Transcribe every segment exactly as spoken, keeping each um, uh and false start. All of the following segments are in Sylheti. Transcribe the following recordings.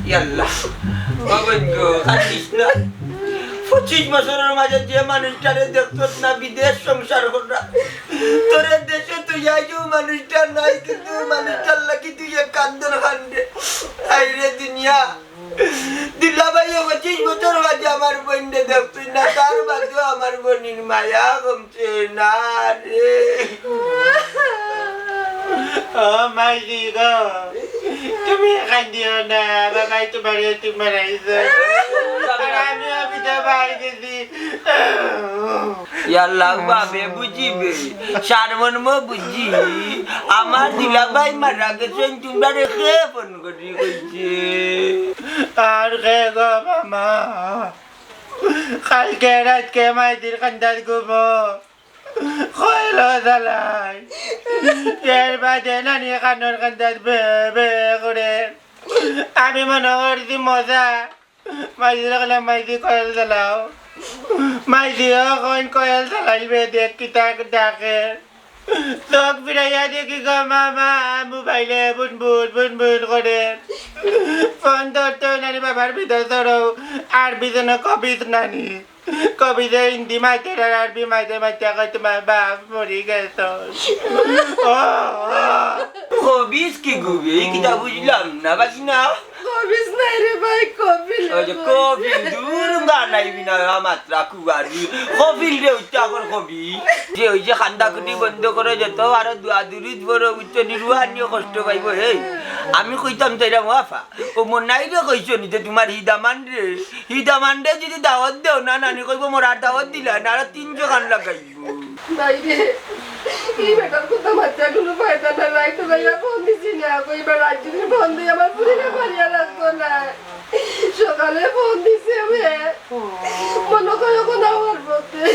ইয়াল্লা, ও বন্ধু, কান্দিস না। পঁচিশ বছরর মাঝে যে মানুষটারে দেখছস না, বিদেশ সংসার করা, তোরে দেশো থইয়া যে মানুষটা নাই, কিন্তু মানুষটার লাগি তুই এক কান্দন কান্দে। হায়রে দুনিয়া, দুলাভাই, পঁচিশ বছর বাদে আমার বইনরে দেখছস না, তার বাদেও আমার বইনর মায়া কমছে না রে। ও মাইজি গো, তুমি কান্দিও না, বাবাই তোমার এতিম বানাইছে। আর আমিও বিধবা অই গেছি। ইয়াল্লা, বাবে বুঝিবে, সারমর্ম বুঝি, আমার দুলাভাই মারা গেছইন, তুমরারে কে ফোন করি কইছে? আর কে গো মামা, কালকে রাইতকে মাইজির কান্দাত ঘুমো কয়েল জ্বালাই, এর বাদে নানি কান্দন কান্দাত বে বে করে। আমি মনো করছি মজা, মাইজিরে কইলাম, "মাইজি, কয়েল জ্বালাও।" মাইজিও কইন, "কয়েল জ্বালাইবে, দেখ কিতা ডাকে।" চোখ ফিরাইয়া দেখি গো মামা, মোবাইলে বুন বুন বুন বুন করে। ফোন ধরতো নানি, বাবার ভিতর ধরো, আর পিছনে কবিস নানি। কবিসে হিন্দি মাইতে আর আরবি মাইতে মাইতে কয়, "তোমার বাপ মরি গেছে।" ও, ও। কবিস কি গুবি? এই কিতা বুঝলাম না, বাকি না। কবিস নাই রে ভাই, কফিল। ওই যে কফিল, দূর গান আইবি না, মাত্রা কুয়ারি। কফিল রে, উচ্চা কর কবি। যে ওই যে কান্দাকুটি বন্ধ করো যত, আরো দোয়া দুরুদ পড়ো, উচ্চ নিরুয়া নিয়ে কষ্ট পাইবো। এই, আমি কইতাম তো এরা মাফা। ও মনাইরে কইছো নি যে তোমার হিদামান রে, হিদামান রে যদি দাওয়াত দেও না, নানি কইবো, "মোরার দাওয়াত দিলা না, আর তিনশো গান লাগাইবো।" ভাই রে, এই বেটার কথা মাত্রা কোনো ফায়দা না, রাইতো ভাইয়া ফোন দিছি না, কই এবার রাত যদি ফোন দিই আমার পুরি না পারিয়া রাখবো না। সকালে ফোন দিছে আমি, মনে কয় ওখানে আমার পথে।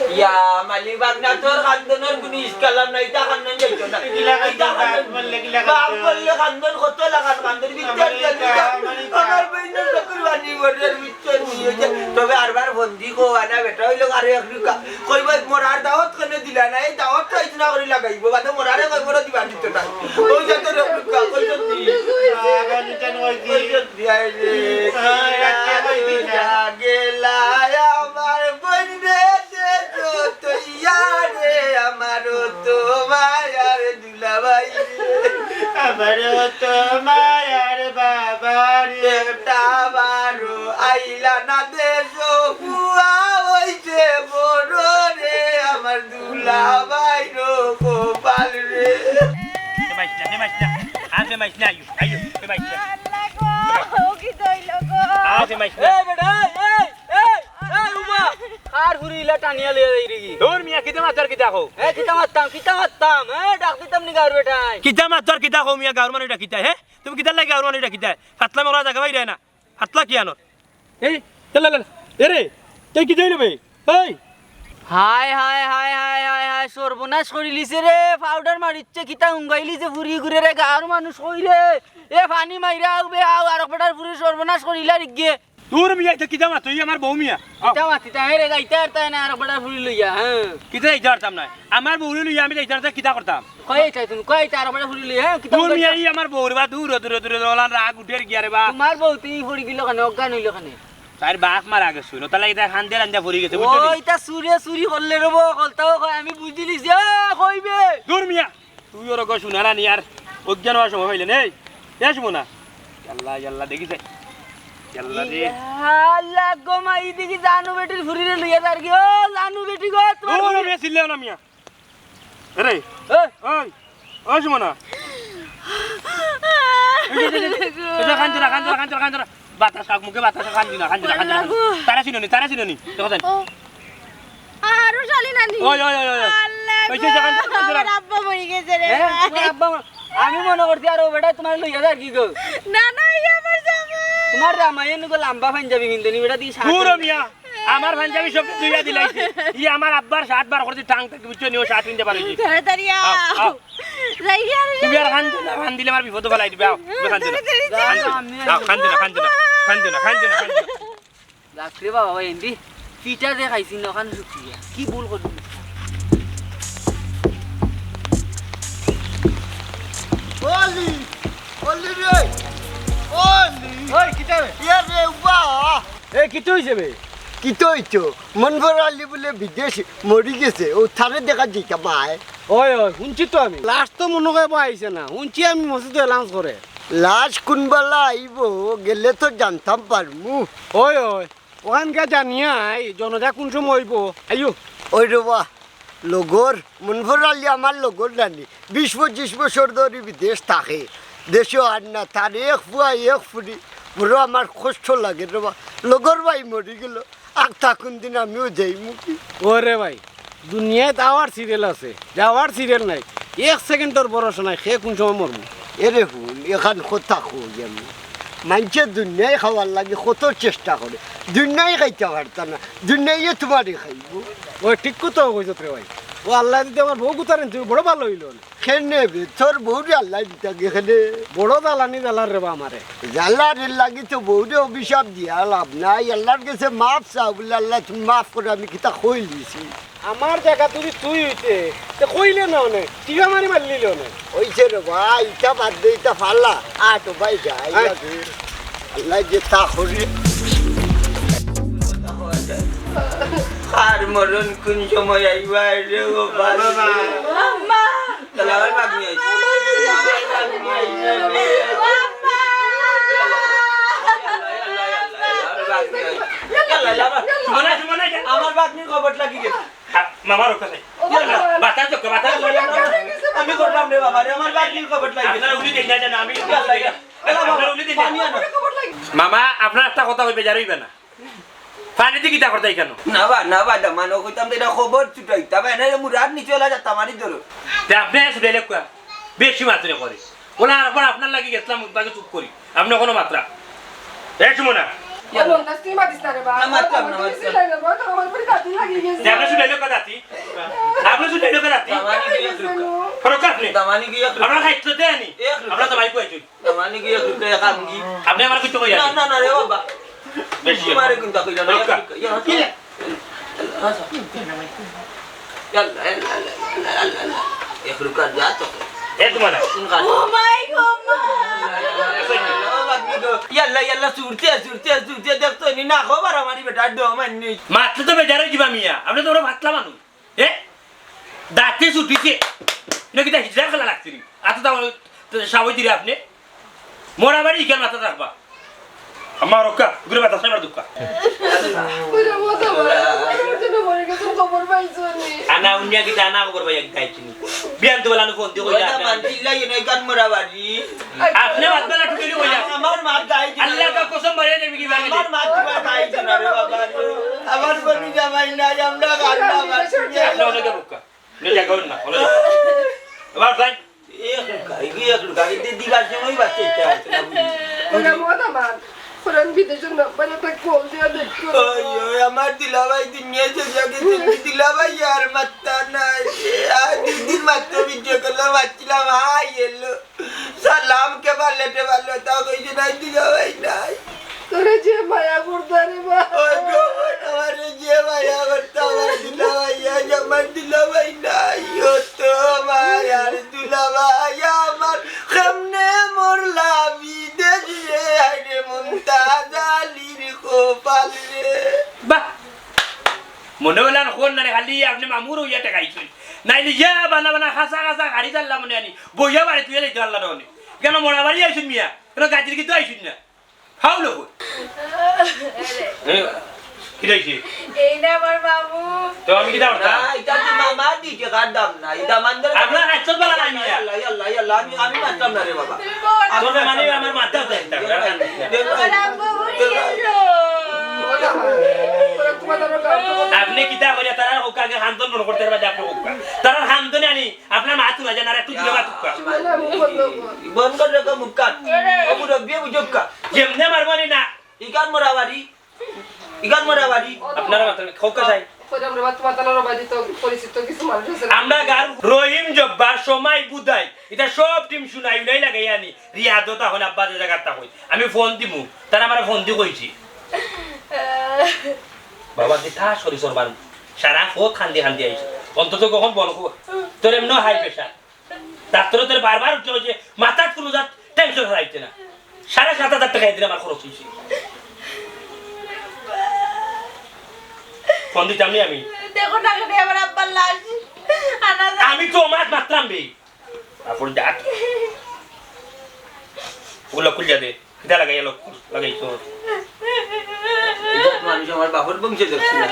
ইয়া, মালি বাগনা, তোর কান্দনর কোনো ইশকালাম নাই, ইতা কান্দন যাইতো না। কিলা কান্দন, ইতা কান্দন। বাপ মরলে কিলা বাপ কান্দন? মরলে কান্দন কত লাগান, কান্দন আমার বিদ্যা ইতা, দিয়া আমার ইতা। আমার বইনর চকুর পানি বড়ের বিচ্ছন নিয়ে যায়। তবে আরবার বন্দি কো আনা বেটা হইল আরে এক রুকা। কইব, "মোরার দাওয়াত কেনে দিলা না? এই দাওয়াত তো ইতনা করে লাগাইব, বাদে মোরারে কইব না দিবা দিত না।" ওই যত রুকা, কই যত দি। আবার ইটা নয় দি। কই যত দি, আয় রে। আয়, রাখতে কই দি না। গেলা আমার বইন রে, দে তো তৈয়ারে, আমারও তো মায়ার দুলাভাই রে। আমারও তো মায়ার বাবা রে। একটা বারো আইলা না দেশো, ফুয়া হইছে বড় রে, আমার দুলাভাই রো কপাল রে। ফেমাইস না, ফেমাইস না। আর ফেমাইস না, আইও, আইও, ফেমাইস না। আল্লাহ গো, কি দইল গো? আর ফেমাইস না। এই বেটা, এই, এই, এই, এই, উমা, কার ফুরি ইলা টানিয়া লইয়া যাইরে কি? দূর মিয়া, কিতা মাতর কিতা কও? এ, কিতা মাততাম, কিতা মাততাম, এ, ডাক দিতাম নি গাউর বেটায়? কিতা মাতর কিতা কও মিয়া, গাউর মানুষ ডাকিতায়, হে? তুমি কিতার লাগি গাউর মানুষ ডাকিতায়? ফাতলা মরা জাগা বাইরে না। ফাতলা কি আনর? এই, এলা, এলা, এরে, তুই কিতা অইলো বে? এই! হায়, হায়, হায়, হায়, হায়, হায়, সর্বনাশ করিলিছে রে, পাউডার মারিচ্ছে, কিতা উঙ্গাইলিছে, ফুরি ঘুরে রে, গাউর মানুষ কই রে? এ, পানি মাইরা আও বে, আও, আরক বেটার ফুরির সর্বনাশ করিলা রে গিয়ে। দূর মিয়া, ইতা কিতা মাতো? ই আমার বউ মিয়া। আও। কিতা মাতিতা? হে রে, যাইতা পারতায় না, আরক বেটার ফুরি লইয়া, হ্যাঁ। কিতা যাইতা পারতাম না? আমার বউরে লইয়া আমি যাইতা পারতাম, কিতা করতাম? কই যাইতা তুমি? কই যাইতা আরক বেটার ফুরি লইয়া, হ্যাঁ? কিতা দূর করতা? মিয়া, ই আমার বউ রে বা, দূর, দূর, দূর, দূর, ওলান রাগ উঠের গিয়া রে বা। তোমার বউ তুমি পড়ি গেল কেনে? অজ্ঞান হইল কেনে? তার বাপ মারা গেছে, নতালা ইতা কান্দে কান্দে পড়ি গেছে, বুঝছো নি? ও, ইতা চুরে চুরি করলে রে বউ, কলতাও কয়, আমি বুঝিলিছি, এ, কইবে। দূর মিয়া, তুই ওর গো শুনা না নি আর অজ্ঞান হওয়ার সময় হইলে নেই। এ শুনো না। ইয়াল্লা, ইয়াল্লা, দেখি যাই। ইয়াল্লা রে। ইয়াল্লা গো মা, ই দেখি জানু বেটির ফুরিরে লইয়া যার কি? ও জানু বেটি গো, তোমার দূর ফুরি- মিয়া, চিল্লাও না মিয়া। এরে, এ? ওই, ওই সুমনা। এই যে, এই যে, এই যে, এই যে, কান্দো না, কান্দো না, কান্দো না, কান্দো না। বাতাস খাক মুখে, বাতাস খাক, কান্দি না, কান্দি না, কান্দি না। আল্লাহ গো। তারা চিনো নি, তারা চিনো নি। দেখো দেন। ও, আরো শালি নানি। ওই, ওই, ওই, ওই, ওই। আল্লাহ ওই যে, গো, যে, কান্দো, কান্দো না। আমার আব্বা মরে গেছে রে হ্যাঁ? ভাই। তোমার আব্বা মর-, আমি মনে করছি আর ও বেটা তোমার লইয়া যার কি গো? না, না, ইয়ে আমার জামাই। তোমার জামাই এনে গো লম্বা পাঞ্জাবি কিনতে নি, বেটা দিয়ে শার্ট দূর হ কিনতে। মিয়া। আমার পাঞ্জাবি সব ধুইয়া দিলাইছে। ই আমার আব্বার শার্ট বার করছে, টাং থাকি বুঝছো নি, ও শার্ট কিনতে পারে কি? তাড়াতাড়ি আও, আও। আও। যাই গিয়া আমি তুমি আর কান্দো না, কান্দিলে আমার বিপদে ফেলাই দিবে। আও, তুমি কান্দো না। তাড়াতাড়ি যাও। কান্দো না। আও, কান্দো না, কান্দো না, কান্দো না, কান্দো না, কান্দো না। বাপরে বাবা, এন্দি পিঠা যে খাইছি না, ওখানে শুকিয়ে। কি ভুল করলি? ওলি, ওলি রে, ওই। এ, কিতা অইছে বে? কিতা অইতো? মনভর আলী বুলে বিদেশ মরি গেছে, অউ তারে দেখাত যাইতাম আয়। অয়, অয়, হুনছি তো আমি। লাশ তো মনো অয় বা আইছে না, হুনছি আমি মসজিদো announce করে। লাশ কুনবালা আইবো, গেলে তো জানতাম পারমু। অয়, অয়, অখানকা জানিয়া আই, জানাজা কুন সময় অইবো? আইও। অয় রে বা, লগর, মনভর আলী আমার লগর নানি, বিশ পঁচিশ বছর ধরি বিদেশ থাকে, দেশো আর না, তার এক ফুয়া এক ফুরি, বড় আমার কষ্ট লাগে রে বা। লগর ভাই মরি গেল, আখতা কুনদিন আমিও যাইমু কি? ওরে ভাই, দুনিয়াত আওয়ার serial আছে, যাওয়ার serial নাই, এক সেকেন্ডর ভরসা নাই, কে কুন সময় মরমু। এরে হুন, এখান কথা কই আমি, মাইনষে দুনিয়াই খাওয়ার লাগি কত চেষ্টা করে, দুনিয়াই খাইতা পারতা না, দুনিয়াইয়ে তুমারে খাইবো। অয় ঠিক কথা কইছত রে ভাই। অউ আল্লায় যুদি আমার বউ গুতারে নিতো, বড় ভালা অইলো অনে। কেনে বে, তোর বউরে আল্লায় দিতা গি কেনে? বড় জ্বালানি জ্বালার রে বা আমারে। জ্বালার লাগি তো বউরে অভিশাপ দিয়া লাভ নাই, আল্লার গেছে মাফ চাও বুলে, "আল্লা তুমি মাফ করো, আমি কিতা কইলিছি।" আমার জাগাত যুদি তুই অইতে, তে কইলে না অনে, টিপা মারি মারলিলে অনে। অইছে রে বা, ইতা বাদ দে, ইতা ফালা। আ তো ভাই যাই, আয়। আল্লায় যেতা করে। আর মরণ কুন সময় আইবা রে ও বাবা। আম্মা! তাহলে আমার ভাগ্নি আইছে। আমার ভাগ্নি আইছে। আম্মা! আমার ভাগ্নি আইছে। আমার ভাগ্নির খবর লাগি গেছে। হ্যাঁ, মামা রক্ষা চাই। ও বাবা। বাতাস তো, বাতাস। আমি করলাম রে বাবা রে, আমার ভাগ্নির খবর লাগি গেছে। আপনারা উনি দেখেন না, আমি এলা বাবা, আপনারা উনি দেখেন। পানি আনো। মামা, আপনার একটা কথা কইবে, যার অইবে না। পানি দি কিতা করতে কেনে? না বা, না বা, দামান, ও কইতাম তো ইটা খবর ছুটাইতা বা, এনে মুরার নিচে অলা যাতা মারি ধরো। তে আপনে ছুটাইলে কুয়া, বেশি মাতরে করে। অলা আর একবার আপনার লাগি গেছলাম, তাকে চুপ করি। আপনে কুনু মাতরা। এ সুমনা। এ মন্তাজ, তুই মাতিস না রে বা। না, মাততাম না, মাততাম। তে আপনে ছুটাইলে কুয়া দাতি? আপনে ছুটাইলে কুয়া দাতি? দামানি গিয়া রুকা। ফরক আপনে। দামানি গিয়া রুকা। আপনার খাইতো দে আনি। এ রুকা। আপনার তো ভাই কইছুন। দামানি গিয়া রুকা, এ কাম কি? আপনে আমার কিছু কইয়া না, না, না রে বাবা। বেশি। তোমারে কিন্তু কইলা না। রুকা। ইয়া, কি? ইয়াল্লা, ইয়াল্লা, ইয়াল্লা। এক রুকা যা তো। এ তোমার। কোন কাজ? ও মাই গো, মা। ইয়াল্লা, ইয়াল্লা, ছুটতে, ছুটতে, ছুটতে, দেখতো নি, না, খবর আমারই বেটা, ডো মান্নি। মাতলে তো বেজার অই যিবা মিয়া। আপনে তো বড় পাতলা মানুষ। এ? দাতি ছুটিছে। ইনো কিতা হিজড়ার খেলা লাগছে নি? আতো তাও সাবই দিরে আপনে। মরা বাড়ি ইখান মাথাত রাখবা। আম্মা রক্ষা, ঘুরে বাতাস নাই, আমার দুঃখ। ওই রে, ও তো মরে, ওই রে, ওই রে, মরে গেছে, খবর পাইছো নি? আনা উনিয়া কিতা আনা খবর পাইয়া কিতা আইছি নি? বিয়ান তো বলানো ফোন দিয়ে কইলা ওই না। মানছিলা, ইনো ইখান মরা বাড়ি। আপনে মাত বলা ঠুকেলি কইলা। আমার মাত গাই দিল। আল্লাহ কা কসম, বাড়ি যাবি কি বাড়ি? আমার মাত তোমার গাই দিল রে বাবা রে। আমার কোনো জামাই নাই, আমরা গান্ডা মারছি। আপনি অনেকে বুকা। আপনি জায়গা হন না, অনেকে। এবার যাই। এক লুকা, এই এক লুকা, এই দি-, দিবার সময় বাচ্চা ইচ্ছা আছে না বুঝি? ওরা মত আমার, ওরা বিদেশের নাম্বার একটা কল দিয়া দেখো। ওই, ওই, আমার দুলাভাই দুনিয়া ছেড়ে গেছে, দুলাভাই আর মাত্তা নাই। আর দুই দিন মাত্র ভিডিও কলে মারছিলাম, হাই এলো। সালাম কে পারলে তে পারলো, তাও কইছে নাই, দুলাভাই নাই। তোরে যে মায়া করতা রে বা। ওই গো, আমারে যে মায়া করতা, আমার দুলাভাই, আজ আমার দুলাভাই নাই। ও তো মায়ার দুলাভাই আমার, কেমনে মরলা বিদেশ রে, হায় রে মন্তাজ আলীর কপাল রে। বাহ! মনে অইলা না, খালি আপনে মামুর অইয়া ঠেকাইছইন। নাইলে ইয়া বানা বানা খাসা খাসা গাড়ি চাললা মনে আনি, বইয়া বাড়ি তুই যাইতে পারলা না অনে। কেনে মরা বাড়ি আইছইন মিয়া? কেনে গাজির কিন্তু আইছইন না? ফাউল অইবো। এ, কিতা অইছে? এই না আমার মামু। তো আমি কিতা করতাম? না, ইটা তো মামা দিছে, কার দাম না। ইটা মান ধরে আপনার কাজ চলবে না, আমি ইয়াল্লা, ইয়াল্লা, ইয়াল্লা, আমি, আমি মানতাম না রে বাবা। তুমি বল। আমি চলবে মানে মানতাম না। আমার মাথা উঠে একটা, দে ভাই, দে ভাই। আমার আব্বা মরে গেল। আপনি কিতা কইরা তারার হক আগে হান্তন মনে করতে পারবেন আপনি হক। তারার হান্তনে আনি আপনার মা তুলা জানার একটু দূরে মাতুক্কা। বন্ধ করে রাখো মুখখান। ও মুরব্বি বুঝুক্কা। যেমনে মারবো নি না। ইখান মরা বাড়ি। ইখান মরা বাড়ি। আপনারা মাত্র খোকা চাই। কইলাম রে বা, তোমার তালার বাড়ি তো পরিচিত কিছু মানুষ আছে। আমরা গার রহিম জব্বার সময় বুদাই। ইটা সব টিম শুনাই উনাই লাগাই আনি। রিয়াদত এখন আব্বা যে জায়গাটা কই। আমি ফোন দিমু। তারা আমারে ফোন দি কইছি। বাবা, যে তা সরি সর বান। সারা ফোক খান্দি খান্দি আইছে। অন্তত কখন বল খবর। তোর এমনও হাই প্রেশার। ডাক্তারও তোর বারবার উঠে হয়েছে, মাথার কোনো জাত টেনশন হারাইতে না। সাড়ে সাত হাজার টাকা এদিন আমার খরচ হয়েছে। ফোন দিতাম নি আমি। দেখো না কেনে আমার আব্বার লাশ। আনা যায়। আমি তো মাত মাতরাম বে। আপন ডাক। ওগুলো খুলিয়া দে। কিতা লাগাইয়া লোক লাগাইছো? ইজাত মানুষ আমার বাপর বংশে দেখছি না।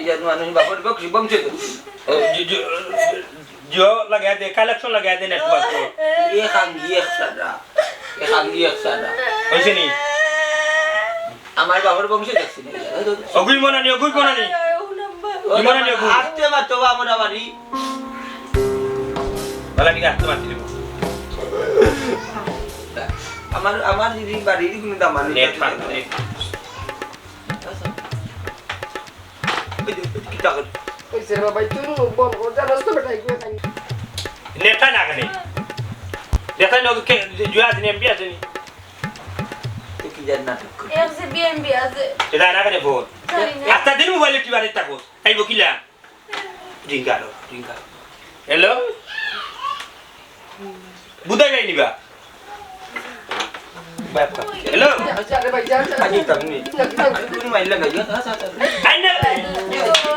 ইজাত মানুষ বাপর বংশ, বংশে দেখছি। ও, জি, জি, জিও লাগাই দে, কালেকশন লাগাই দে, নেটওয়ার্ক। এ খাঙ্গি এক সাদা। এ খাঙ্গি এক সাদা। হইছে নি? আমার বাপর বংশে দেখছি না। অগুই মনানি, অগুই মনানি। ও ইমরান বাবা, লেবু। আস্তে মাতো বাবা, মোটামুটি। বালা ঠিক আস্তে মাতি দেবো। আমার, আমার দিদি বাড়ির কোনো দামান নেই। নেট ফাঁক, নেট। ওই যে, ওই যে, কিতা করে? ওই যে বাবা, তুই মুখ বন্ধ কর, জানোস তো বেটা, এগুলো খাই। নেট খাই না কেনে? নেট খাই না, কে, জুয়া আছে নি, এমবি আছে নি? তুই কি জানি নাটক কর। এর যে বিএমবি আছে। এটা না কেনে ফোন? জানি না। আস্তা দিন মোবাইলে টিপারে থাকো। এই বকিলা। রিঙ্গারো, রিঙ্গারো। হ্যালো? বুধাই ভাই নিবা? হ্যালো? আচ্ছা, আরে ভাই, যা, যা। আরে, তুমি। আরে, তুমি মাইর লাগাই, যা, যা, যা। আই না।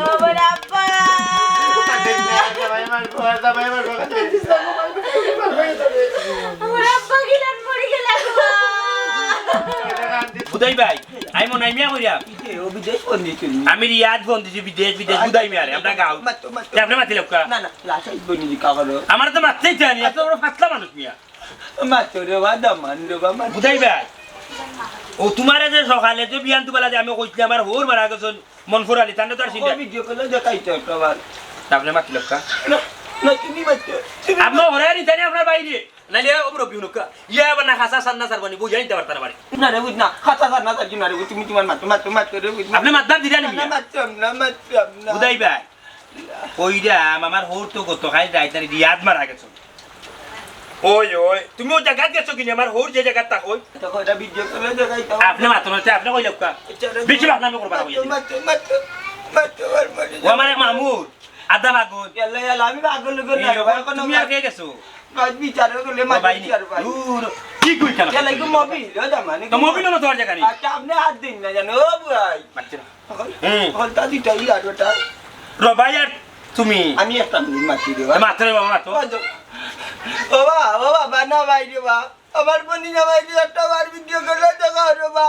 ও, বড় আপা। আমার আব্বা গিলান মরি গেল গো। বুধাই ভাই, আমি মনে হয় মিয়া কইরাম। এ, ও বিদেশ ফোন দিছিল। আমি রিয়াদ ফোন দিছি, বিদেশ, বিদেশ, বুধাই মিয়ারে, আমরা গাঁও। মাতো, মাতো। তে আপনি মাতিলাউক্কা? না, না, লাশ আইব নি, কা করো? আমার তো মাততেই চায় নি, এত বড় ফাতলা মানুষ মিয়া। মাতো রে বা, দামান রে বা, মাতো। বুধাই ভাই, ও তোমারে যে সকালে যে বিয়ান তুবালা যে আমি কইছিলাম, আমার হউর মারা গেছইন, মনফুর আলী, তানরে তো আর চিনতে। ও ভিডিও কলে দেখাইতো একটা বার। তে আপনি মাতিলাউক্কা? না, না, তুমি মাতো, তুমি আপনি হরাই নিতে নি আপনার বাইরে। নাইলে ও মুরব্বি হুনুক্কা। ইয়া আবার না খাসা সার না সার বানি, বইয়া নিতে পারতা না বাড়ি। না রে, বুঝ না। খাসা সার না সার কি না রে, বুঝ, তুমি তোমার মাতো, মাতো, মাতো রে, বুঝ না। আপনি মাতবার দিরা নি না, মিয়া? মাততাম না, মাততাম না। বুধাই ভাই, কইরাম, আমার হউর তো গতকাল রাইত আর রিয়াদ মারা গেছে। ওই, ওই, তুমি ওই জাগাত গেছো কিনা? আমার হউর যে জাগাত থাকইন। দেখো, এটা ভিডিও করে দেখাই দাও। আপনি মাতো না, আপনি কইলাউক্কা। আচ্ছা, রে, বেশি বাদনামি করবা না, মাতো, কইয়া দিলাম। মাতো, মাতো, মাতো, আর মাতো। ও আমার এক মামুর, আধা পাগল। ইয়াল্লা, ইয়াল্লা, আমি পাগল হইব না, এই রকম এখন তুমি আমার আর কে গেছো? ভাই, বিচার হইলে ও মাঝে ভাই নি। বিচার ভাই। দূর। কি কই কেন? ইয়াল্লা, এগুলো মবিল, ও জামানি। তো মবিল হলো তোমার জায়গা নেই। আচ্ছা, আপনি হাত দিন না জানো, ও ভাই। আচ্ছা। হল, হুম। হলতা দিতে হইল আর ওটা। র ভাই আর তুমি। আমি একটা মিনিট মাতি দেবো। মাত্র বাবা, মাত্র। ও তো, ও বা, ও বাবা, না ভাই রে বা। আমার বনি না ভাই রে, একটা বার ভিডিও করলে দেখা হবে বা।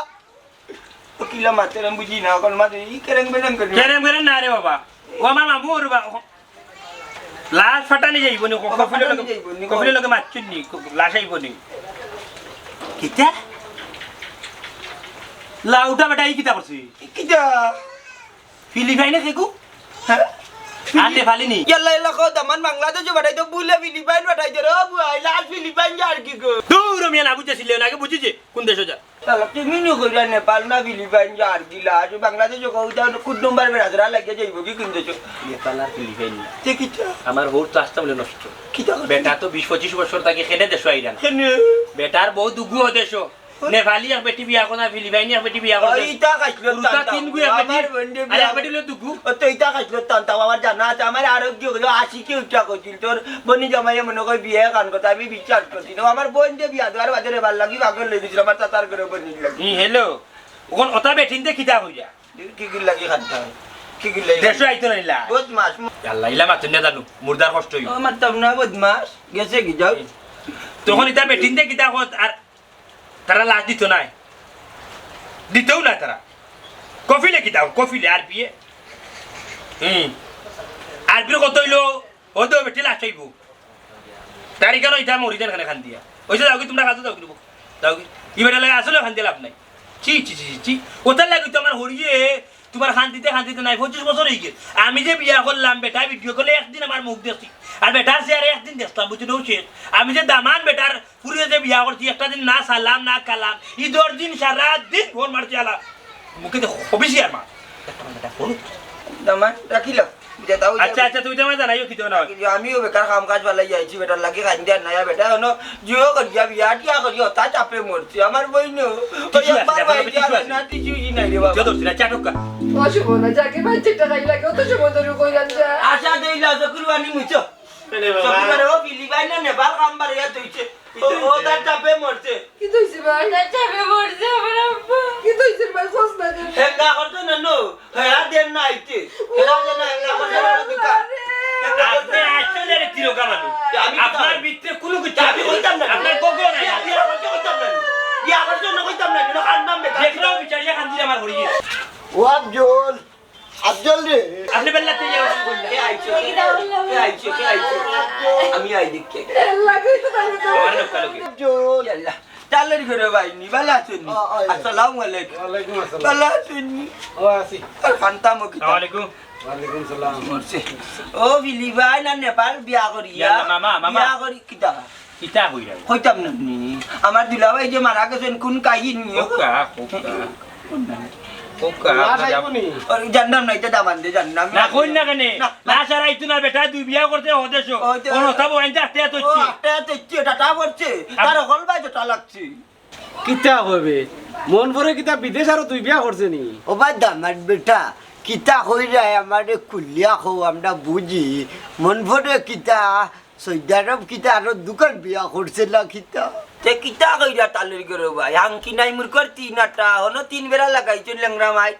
ও কিলা মাতের আমি বুঝি না, অখন মাতের ই কেরেং বেরেং করি। কেরেং বেরেং না রে বাবা, ও আমার মামু ওর বা-, ও-, লাশ ফাটানি যাইব নি, ও কফিলের ফাটানি লগে, যাইব নি, কফিলের লগে মারছুন নি, ক-, লাশ আইব নি। কিতা? লাউটা বেটা ই কিতা করছে? কিতা? ফিলিপাইনে খেকু? হ্যাঁ? আর নেপালি নি? ইয়াল্লা, ইয়াল্লা, কও দামান বাংলাদেশে পাঠাইতো, বুলে ফিলিপাইন পাঠাইতো রে, ও বুয়াই, লাশ ফিলিপাইন যার কি গো? দূর মিয়া, না বুঝেছিলে, না আগে বুঝেছে, কোন দেশে যা? শালা, তুমি নু কইরা নেপাল না ফিলিপাইন যা আর কি লাশ, বাংলাদেশে কও, তা খুদ নম্বর বেড়া ধরা লাগে যাইব কি কোন দেশে? নেপাল আর ফিলিপাইন না। তে কিতা? আমার হউর তো আসতে বলে নষ্ট। কিতা করছে? বেটা তো বিশ পঁচিশ বছর থাকি খেনে দেশো আইরা না। কেনে? বেটার বউ দুগু ও দেশো। নেপালি এক বেটি বিয়া করছে, ফিলিপাইনি এক বেটি বিয়া করছে। ওই ইতা খাইছিল পুরুতা তান্তা। তিন গু এক বেটি। আমার বইনরে আর বিয়া এক বেটি লইয়া দুগু। ও তো ইতা খাইছিল তান্তা, আমার জানা আছে, আমার আরোগ্য হলো আশিকে উঠা করছিল। তোর বনি জামাইয়ে মনে কয় বিয়ে কান কথা, আমি বিশ্বাস করছি না। আমার বইনরে বিয়া দেওয়ার বাদে রে ভালা লাগি পাগল হয়ে গেছিল, আমার চাচার ঘরে বনির লাগি। হুম, হ্যালো। অখন ওটা বেটিনতে কিতা কইরা? কি কি লাগি খাদ্য হয়? কি কি লাগি? দেশো আইতো না ইলা। বদমাস। আল্লাহ, ইলা মাতুন না জানু, মুর্দার কষ্ট হইব। ও, মারতাম না, বদমাস। গেছে কি যাও? তখন ইতা বেটিনতে কিতা কত আর তারা লাশ দিত নায়, দিতও নায় তারা। কফিলে কিতা, কফিলে আরবিয়ে। হুম। আরবির কত হইলো, ও তো বেটি লাশ হইব। তার ইখানো ইতা মরি যান খানে খান দিয়া। ওই যে যাওগি তোমরা কাজে যাওগি, যাওগি। ই বেটা লাগে আসলে খান দিয়া লাভ নাই। চি, চি, চি, চি, চি। ওটার লাগি তো আমার হরিয়ে তোমার খান দিতে, খান দিতে নাই, পঁচিশ বছর হয়ে গেছে। আমি যে বিয়া করলাম, বেটা ভিডিও কলে একদিন আমার মুখ দেখছি। আর বেটার চেহারা একদিন দেখলাম, বুঝছো, ও শেষ। আমি যে দামান বেটার পুরিয়ে যে বিয়া করছি, একটা দিন না সালাম, না কালাম। ঈদর দিন সারা দিন ফোন মারছি আলা। মুখে তো হবিছি আর মা। একটা বেটা ফোন। দামান, রাখিলাম। যেটা ওই যে আচ্ছা, আচ্ছা, তুমি তো আমার জানাইও কি তো না। কিন্তু আমিও বেকার কাম কাজ ফালাই যাইছি, বেটার লাগি খান দিয়া নাই, বেটা, হনো, জিও করিয়া বিয়া টিয়া করিয়া, তা চাপে মরছি। আমার বইনও, ওই কিছু আছে, একবার এখন বাইরে কিছু আর আছে। না, কিছুই নাই রে বাবা। কেউ ধরছি না, চাটুকা। অশুভ না, যাকে ভাই যেটা খাই লাগে, অত সময় ধরে কইলাম যে। আশা দেইলা, চকুর পানি মুছো। এনে বাবা। চকুর পানি, ও ফিলিপাইন না নেপাল কাম বারে ইয়া তুইছে। ও, ও তার চাপে মরছে। কি তুইছে ভাই? তার চাপে মরছে আমার আব্বা। কি তুইছে ভাই? খোঁজ না দে। হেঙ্গা করতো না, নো। হেরা দেন না আইতে। হেরা দেন না, হেরা বলছে না দোকান। আপনি আসলে রে তিরোকা মানুষ। আমি কি আপনার জানি? ভিতরে কোনো কিছু আমি কইতাম না। আপনার কখনো নাই। বিয়া, বিয়া করতে কইতাম না। বিয়া করতে না কইতাম না। এটা কার নাম বেটা? দেখলেও বিচারিয়া খান্দির আমার হরিয়ে। ও আফজল, আফজল রে। আপনি বেল্লাতে যাওয়া শুরু করলেন। কে আইছে? কে আইছে? কে আইছে? আমি আই দেখি। আমার লোক কালো কি? আফজল। ইয়াল্লা। তালের ঘরে ভাই নি, ভালা আছইন নি? আ, আ, আ। আসসালামু আলাইকুম। ওয়ালাইকুম আসসালাম। ভালা আছইন নি? ও, আছি। আর খান্তাম ও কিতা? আসসালামু আলাইকুম। ওয়ালাইকুম সালাম। মরছে। ও, ফিলি ভাই না নেপাল বিয়া করিয়া? ইয়া, মামা, মামা। বিয়া করি কিতা? কিতা কইরা? কইতাম না নি। আমার দুলাভাই যে মারা গেছইন, কোন কাহিনী? Coca, Coca. কোন না? কোকা, লাশ আইবো নি? ওই জানতাম না, এটা দামান দে, জানতাম না। না, কই না কেনে? না, না। লাশ আর আইতো না বেটা, তুই বিয়া করতে হদেশ। ওই তো। কোন হতাবো আনতে আটতে আটতে ও, হচ্ছে। আটতে আটতে হচ্ছে, টাটা পড়ছে। আপ- তার হকল ভাই যেটা লাগছে। কিতা কইবে? মনভরে কিতা বিদেশ আরো দুই বিয়া করছে নি? ও ভাই দামাদ বেটা, কিতা কইরায় আমারে খুলিয়া কও, আমরা বুঝি। মনভরে কিতা সৌদি আরব কিতা আরো দুখান বিয়া করছে না কিতা? তে কিতা কইরা তালের ঘরে ভাই? হাঙ্কি নাই মুরকর তিন আটা, হনো তিন বেড়া লাগাইছো লেংরা মাই।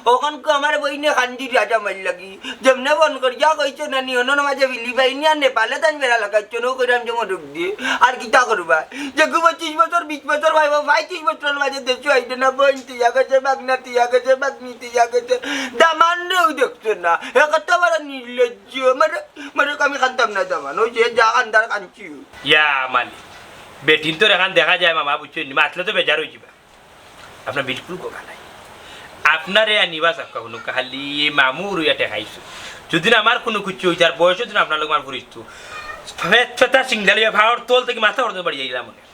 অখন কো আমার বইনে খান্দি রাজা মাইর লাগি। যেমনে ফোন করিয়া কইছো নানি, হনো মাঝে ফিলি ভাই নিয়া নেপালে তান বেড়া লাগাইছো, নো কইরাম যে মরুক দিয়ে। আর কিতা করবা? যে গু পঁচিশ বছর, বিশ বছর ভাই, ভাই পঁয়ত্রিশ বছর মাঝে দেশে আইতো না, বইন তিয়া গেছে, বাগনা তিয়া গেছে, বাগনি তিয়া গেছে। দামান রেও দেখছো না। এ কত বড় নির্লজ্জ। মারে, মারে আমি খান্তাম না দামান। ওই যে যা খান্দার খান্তি। ইয়া মালিক, বেটিন তোর এখন দেখা যায় মামা, বুঝছো নি? মাতলে তো বেজার হয়ে যাবা। আপনার বিলকুল কথা নাই। আপনারে আর নিবা সাক্কা হুনুকা, খালি এই মামু রুইয়া ঠেকাইছো। যদি না আমার কোনো কিছু হইতো, আর বয়সও যদি না আপনার লোক আমার ফুরিস্ত। ফেত ফেতা সিংডালিয়া ভাওর তোল থেকে মাথা হরতে বাড়ি যাইলাম মনে।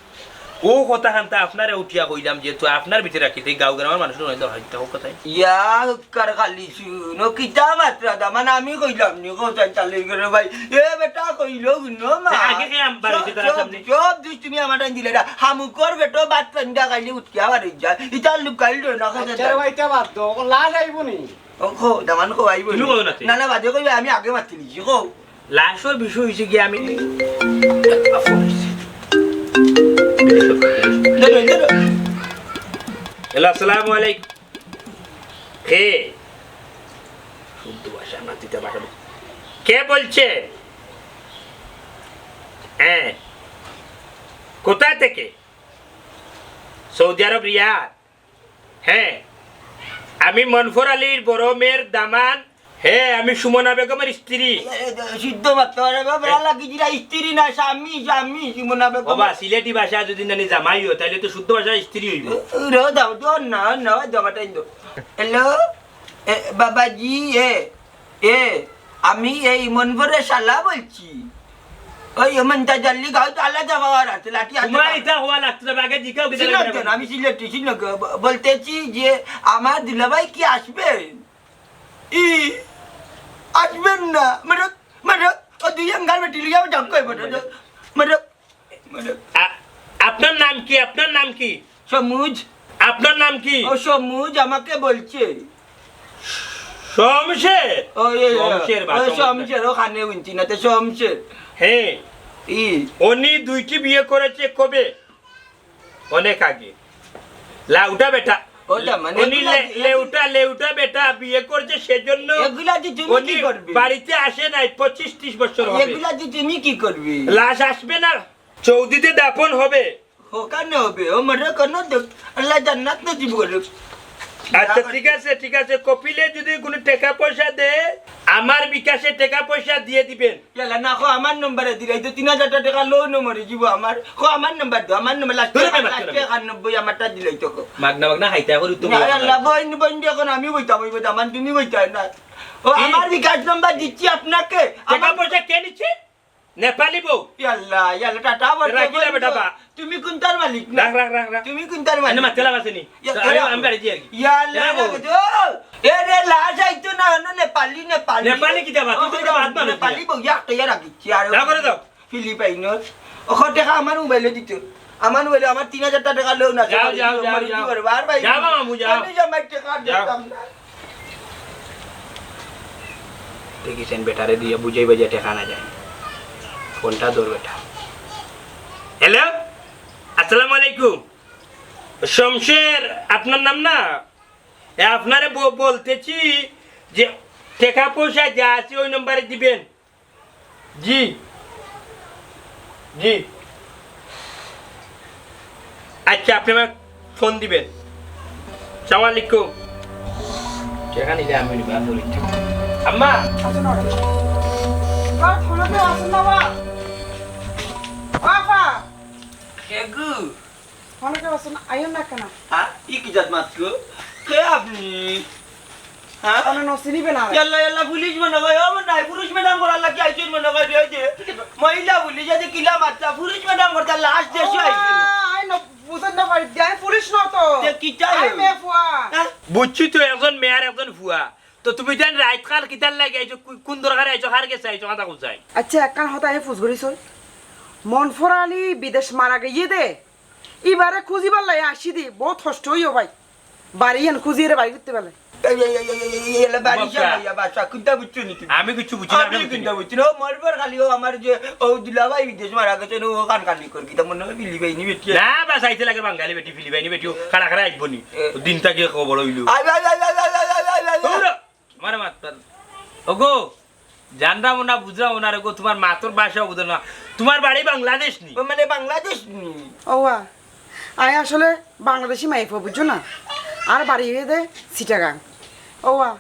ও কথা খান্তা আপনারে উঠিয়া কইলাম, যেহেতু আপনার ভিতরে রাখি, সেই গাঁও গ্রামের মানুষের অনেক দরকার হইতে হোক কথাই। ইয়া হুক্কার খালি শুনো, কিতা মাতরা দামান আমি কইলাম নি, কোথায় চালিয়ে গেল ভাই? এ বেটা কইলো গুনো মা। আগে কে আম বাড়িতে সব, তারা সব, সামনে? সব দুষ তুমি আমার টাইম দিলে না। হামুকর বেটো বাত পান্ডা খাইলে উঠকে আবার হয়ে যায়। ইটা লুকাইল রে না, কোথায় আচ্ছা রে যায়? ভাই, ইটা বাদ দাও। ও লাশ আইবো নি? ও খো, দামান খো আইবো তুমি নি? কইও না তে। না, না, বাদে কইবে, আমি আগে মাতি নিছি, খো। লাশর বিষয় হইছে কি আমি ধরো, ধরো। হ্যালো, আসসালামু আলাইকুম। কে? শুদ্ধ ভাষা, মাতৃতা ভাষা। কে বলছে? হ্যাঁ। কোথা থেকে? সৌদি আরব রিয়াদ। হ্যাঁ, আমি মনফর আলীর বড় মেয়ের দামান। হ্যাঁ, আমি সুমনা বেগমের স্ত্রী। এ, এ, শুদ্ধ মাততে পারে, বাবা, এ- লাগি দিলা স্ত্রী না, স্বামী, স্বামী, সুমনা বেগম। বাবা, সিলেটি ভাষা যদি নানি জামাই হয়, তাহলে তো শুদ্ধ ভাষা স্ত্রী হইব। এ, এ, রে, দাও, দাও, না, না, দাও, আমারটা দাও। হ্যালো, এ, বাবাজি, এ, এ, আমি এই মনভরে শালা বলছি। ওই মন্তাজ আলী গাঁও তো আলাদা হওয়ার আছে, লাঠি আছে তোমার না। এটা হওয়া লাগতো না, আগে জিকাও, কিতা চিনক লাগে কেন? না? আমি সিলেটি, চিনক। ব-, বলতেছি যে আমার দুলাভাই কি আসবেন? ই, আসবেন না। মানে, মানে, ও দুই আঙ্গার বেটি লিয়াও যাও কই বলো, মানে, মানে, আ-, আপনার নাম কি? আপনার নাম কি? সমুজ। আপনার নাম কি? ও সমুজ আমাকে বলছে। শমশের? ও, এ, এ, শমশের বা ও, শমশের। শমশের, ওখানে উনছি না, তো শমশের। হ্যাঁ। ই। উনি দুইটি বিয়ে করেছে কবে? অনেক আগে। লাউটা বেটা। ওটা মানে উনি এগুলা লে-, যে লেউটা, লেউটা বেটা বিয়ে করছে, সেজন্য এগুলা যে তুমি কি উনি করবে? বাড়িতে আসে নাই, পঁচিশ ত্রিশ বছর হবে। এগুলা যে তুমি কি করবে? লাশ আসবে না, সৌদিতে দাফন হবে। ওখানে হবে, ও মরে কোনো দুঃখ, আল্লাহ জান্নাত নসিব করুক। আচ্ছা, ঠিক আছে, ঠিক আছে। কপিলে যদি কোনো টাকা পয়সা দেয়, আমার বিকাশে টাকা পয়সা দিয়ে দিবেন। ইয়ালা না, কো আমার নম্বরে দিলাই তো তিন হাজার টেকা লোন মরে দিব আমার। কো আমার নম্বর দাও, আমার নম্বর লাস্টে ধরে বে, মাত লাস্টে ধরে বে। একানব্বই আমারটা দিলাই তো কো। মাগনা মাগনা খাইতে এখন তো না, ইয়ালা বইন, বইন দিয়ে এখন আমি বইতাম, ওই বইতাম, আমার তুমি বইতাই না। ও কি? আমার বিকাশ নম্বর দিচ্ছি আপনাকে। টাকা আমার পয়সা কে নিচ্ছে? নেপালি বউ। ইয়াল্লা, ইয়াল্লা, টাটা বলতে এরা কিলা বলতে বেটা বা? তুমি কোনটার মালিক না? রাখ, রাখ, রাখ, রাখ। তুমি কোনটার মালিক? এনে মাতেলা বাসেনি। ইয়া, তো আমি, এরা আমি বাড়ি যাই আর কি। ইয়াল্লা, এরা বউ। এরা তো, এ রে, লাশ আইতো না, অন্য নেপালি, নেপালি। নেপালি কিতা বা? তুই তো ও, এটা বাদ মারো নেপালি কিয়া? বউ, ইয়া, একটা ইয়া রাখিছি, আর যা করে দাও। ফিলিপাইনর। ও, ক টেকা আমার মোবাইলে দিত। আমার মোবাইলে আমার তিন হাজার টেকা লোন আছে, যাও, বাড়ি যাও, যাও, মরে যাও। কি করবো? আর ভাই, যাও, মামু, যাও। আমি যে আমার টেকা যাও। দিতাম না। দেখিছেন বেটারে দিয়ে বুঝাই বাজে টেকা না যায়। ফোনটা ধর বেটা। হ্যালো, আসসালামু আলাইকুম। শমশের, আপনার নাম না? এ, আপনারে ব-, বলতেছি যে টেকা পয়সা যা আছে ওই নম্বরে দিবেন। জি, জি। আচ্ছা, আপনি আমার ফোন দিবেন। সালাম আলাইকুম। টেকা নিলে আমি নিব, আমি বলি। আম্মা। বা, ফোনে কেউ আছেন না বা? বাবা। কে গো? ফোনে কেউ আছেন না? আইও না কেন? হ্যাঁ? ই কি জাত মাত গো? কে আপনি? হ্যাঁ? আমি নসি নিবে না। ইয়াল্লা, ইয়াল্লা, পুলিশ মনে হয়, ও মনে হয়, পুরুষ ম্যাডাম করার লাগি আইছইন মনে হয়, ওই যে মহিলা পুলিশ, এই যে কিলা মারতা, পুরুষ ম্যাডাম করতা, লাশ দেশে আইছে না। আই ন-, বুঝেন না পারি, আমি পুলিশ না তো। তে কিতা আমি হইল? মেয়ে ফুয়া। হ্যাঁ? বুঝছি তো, একজন মেয়ে আর একজন ফুয়া। তো তুমি জান রাইত কাল কিতার লাগি আইছো, কু-, কোন দরকারে আইছো, কার গেছে আইছো, কথা কোথায়? আচ্ছা, একখান কথা আমি ফুস করি চল। মনফর আলী বিদেশ মারা গিয়ে দে, ইবারে খুঁজিবার লাগি আসি দি, বহুত কষ্ট হইও ভাই। বাড়ি এন খুঁজিয়ে রে বাড়ি করতে পারলে। এই, এই, এই, এই, এই, এই, এলা বাড়ি বাবা। চালাইয়া বাসা, কুনটা বুঝছো নি তুমি? আমি কিচ্ছু বুঝি না, আমি আপনি বুঝি না। কুনটা বুঝছো না? ও মরবার খালি ও আমার যে, ও দুলাভাই বিদেশ মারা গেছে না, ও কান কানি করি, কিতা মনে হয় ফিলিপাইনি বেটি? না, বাস আইতে লাগে বাঙালি বেটি, ফিলিপাইনি বেটি, ও খাড়া খাড়া আইব নি। এ। ও দিন তাকে খবর হইল। I, I, I. দৌড়ো। আমারে মাত পার। ওগো, জানরাম না, বুঝরাম না রে গো, তোমার মাতর ভাষাও বুঝো না। তোমার বাড়ি বাংলাদেশ নি? ও মানে বাংলাদেশ নি? ওয়া, আমি আসলে বাংলাদেশি মাইফ, বুঝছো না? আর বাড়ি হয়ে দে চিটাগাং। ওয়া,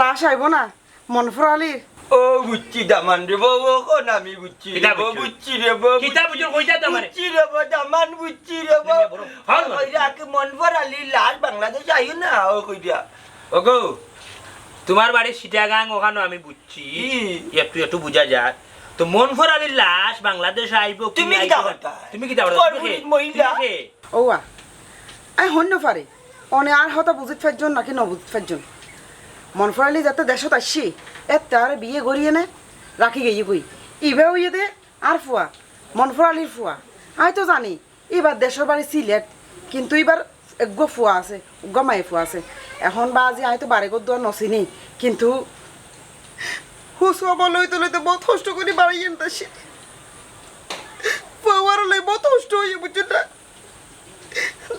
লাশ আইব না, মনফর আলীর। ও বুঝছি দামান রে বউ, ও কোন আমি বুঝছি কিতা রে বউ, বুঝছো? বুঝছি রে বউ, কিতা বুঝছি। বুঝছো, কইতা তো আমারে। বুঝছি রে বউ, দামান বুঝছি রে বউ। তুমি বড় হল মারো। কইরা কি মনফর আলীর লাশ বাংলাদেশ আইও না, ও কইরা। ওগো, তোমার বাড়ি চিটাগাং, ওখানে আমি বুঝছি। জি। একটু একটু বুঝা যায়। তো মনফর আলীর লাশ বাংলাদেশ আইব কি তুমি কিতা আইব না? করতা? তুমি কিতা করতা? পর তুমি কে? পুরুষ মহিলা। তুমি কে? ওয়া, আই হন্য পারে। অনে আর হতা বুঝিত পারজন নাকি ন বুঝিত পারজন। মনফর আলী যাতে দেশত আসছি, এর তার বিয়ে করিয়ে নে, রাখি গেই কই। ইবে হইয়ে দে আর ফুয়া, মনফর আলীর ফুয়া। আই তো জানি, ইবার দেশর বাড়ি সিলেট, কিন্তু ইবার এগো ফুয়া আছে, উগা মায়ে ফুয়া আছে। এখন বাজি আই তো বারে গো দুয়া নসিনি, কিন্তু হুসুয়া বলো হইতে লইতে বহুত কষ্ট করি বাড়ি এনতাছি। ফুয়া লই বহুত কষ্ট হইয়ে বুঝছো না?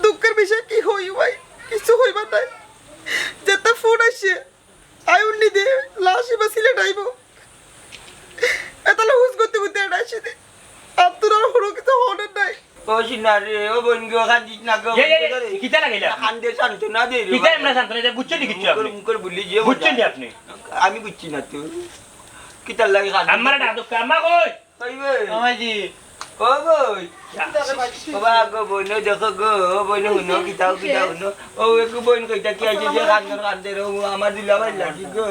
দুঃখের বিষয় কি হইব ভাই? কিছু হইবার নাই। যেটা ফোন আসে, আই উন্নি দে, লাশ ইবা সিলেট আইব। এতালে হুস করতে করতে এটা আসে দে। আর তোর আর কোনো কিছু হনের নাই। ও সিনা রে, ও বোন গো, কান্দিস না গো, এ, এ, এ, বোন গো রে। কিতা লাগাইলা আপনি? কান্দে সান্ত্বনা দে রে কিতা ভাই। এমনা সান্ত্বনা দে? বুঝছো নি কিচ্ছু মুখর, আপনি? মুখর বুলি যে বুঝছো মজা। নি আপনি? আমি বুঝছি না তো। কিতার লাগি কান্দে? আমার ডাক দোকা, আম্মা কই? কই বে? মামাজি। ও বই। ও বা গো বইন, ও দেখো গো, ও বইন হুনো, কিতাও কিতাও হুনো। ও একটু বইন কইতা কি আইছে যে কান্দর কান্দে রে, ও আমার দুলাভাই লাগি গো।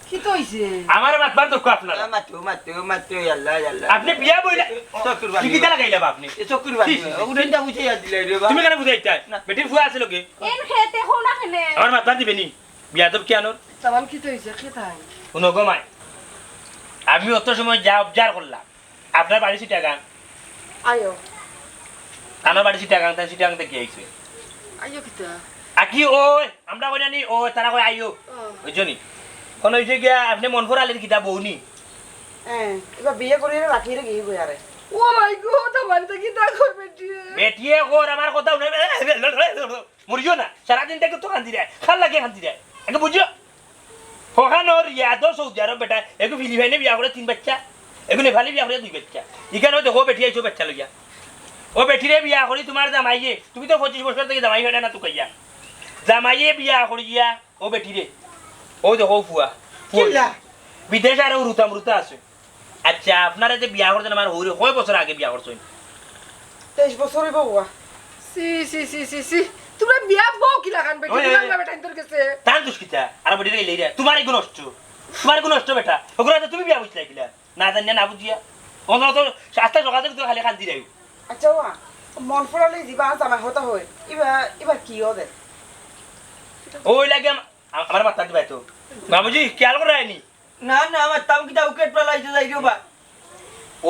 কিতা অইছে? আমার মাতবার দুঃখ আপনার। আ, মাতো, মাতো, মাতো, আল্লাহ, আল্লাহ। আপনি বিয়া বইলা। চকুর পানি। কিতা লাগাইলা বা আপনি? এ চকুর পানি। ছি, ছি, ছি। ও উঠেন দা বুঝে আর দিলাই রে বা। তুমি কেন বুঝাইতায়? না। বেটির ফুয়া আছে লগে। এন খেতে হো না খেলে। আমার মাতবার দিবে নি? বিয়াদব কি আনোর? তামান কিতা অইছে? কিতা? হুনো গো মাই। আমি অত সময় যা অবজার্ভ করলাম, আপনার বাড়ি চিটাগাং। আইও। আমার বাড়ি চিটাগাং, তাই চিটাগাং থেকে আইছে। আইও কিতা? আকি ওই, আমরা কই জানি, ওই, তারা কই আইও। ও। বুঝছো নি? কোন অইছে গিয়া, আপনি মনফর আলীর কিতা বউ নি? হ্যাঁ, এবার বিয়ে করিয়ে রাখিয়ে গিয়ে গই আরে। ও মাই গড, আমার তো কিতা কই বেটিয়ে? বেটিয়ে কর, আমার কথা হুনে। মরিও না, সারাদিন থেকে তো কান্দি দেয়, খাল লাগে কান্দি দেয়। একে বুঝিও, হকানোর ইয়াদো সৌদি আরব বেটা, এগু ফিলিপাইনে বিয়া করে তিন বাচ্চা, এগু নেপালি বিয়া করে দুই বাচ্চা। ইখানো দেখো বেটি আইছো বাচ্চা লইয়া। ও বেটিরে বিয়া করি তোমার জামাইয়ে, তুমি তো পঁচিশ বছর থেকে জামাই হয় না, না তুকাইয়া। জামাইয়ে বিয়া করিয়া, ও বেটিরে, ও দেখো ফুয়া, ফুয়া। কিলা? বিদেশ আরো রুতা মুরুতা আছে। আচ্ছা, আপনারা যে বিয়া করছেন আমার হৌরে, কয় বছর আগে বিয়া করছেন? তেইশ বছর হইব বাবা। See, see, see, see, see. তোমরা বিয়া বউ কি লাগান বেটি? ওই, ওই, তুমার ওই। বেটা ইন্দর গেছে। তার দুষ কিতা? আর বেটি রে লইরা। তোমার এগু নষ্ট। তোমার এগু নষ্ট বেটা। ওগুলো তো তুমি বিয়া বুঝলাই কিলা? না জানিয়া না বুঝিয়া। অন্তত আস্তা সকাল থেকে তুমি খালি কান্দি যাই। আচ্ছা, ওয়া, মনফর আলী যিবা জামাই হতা হয়। ইবা, ইবা কি ওদের? ওই লাগে আম-, আ-, আমার মাথা দিবাই তো। বাবুজি, খেয়াল করে আইনি। না, না, আমার তাও কিতা উকেট পালাইতে যাই রে বা।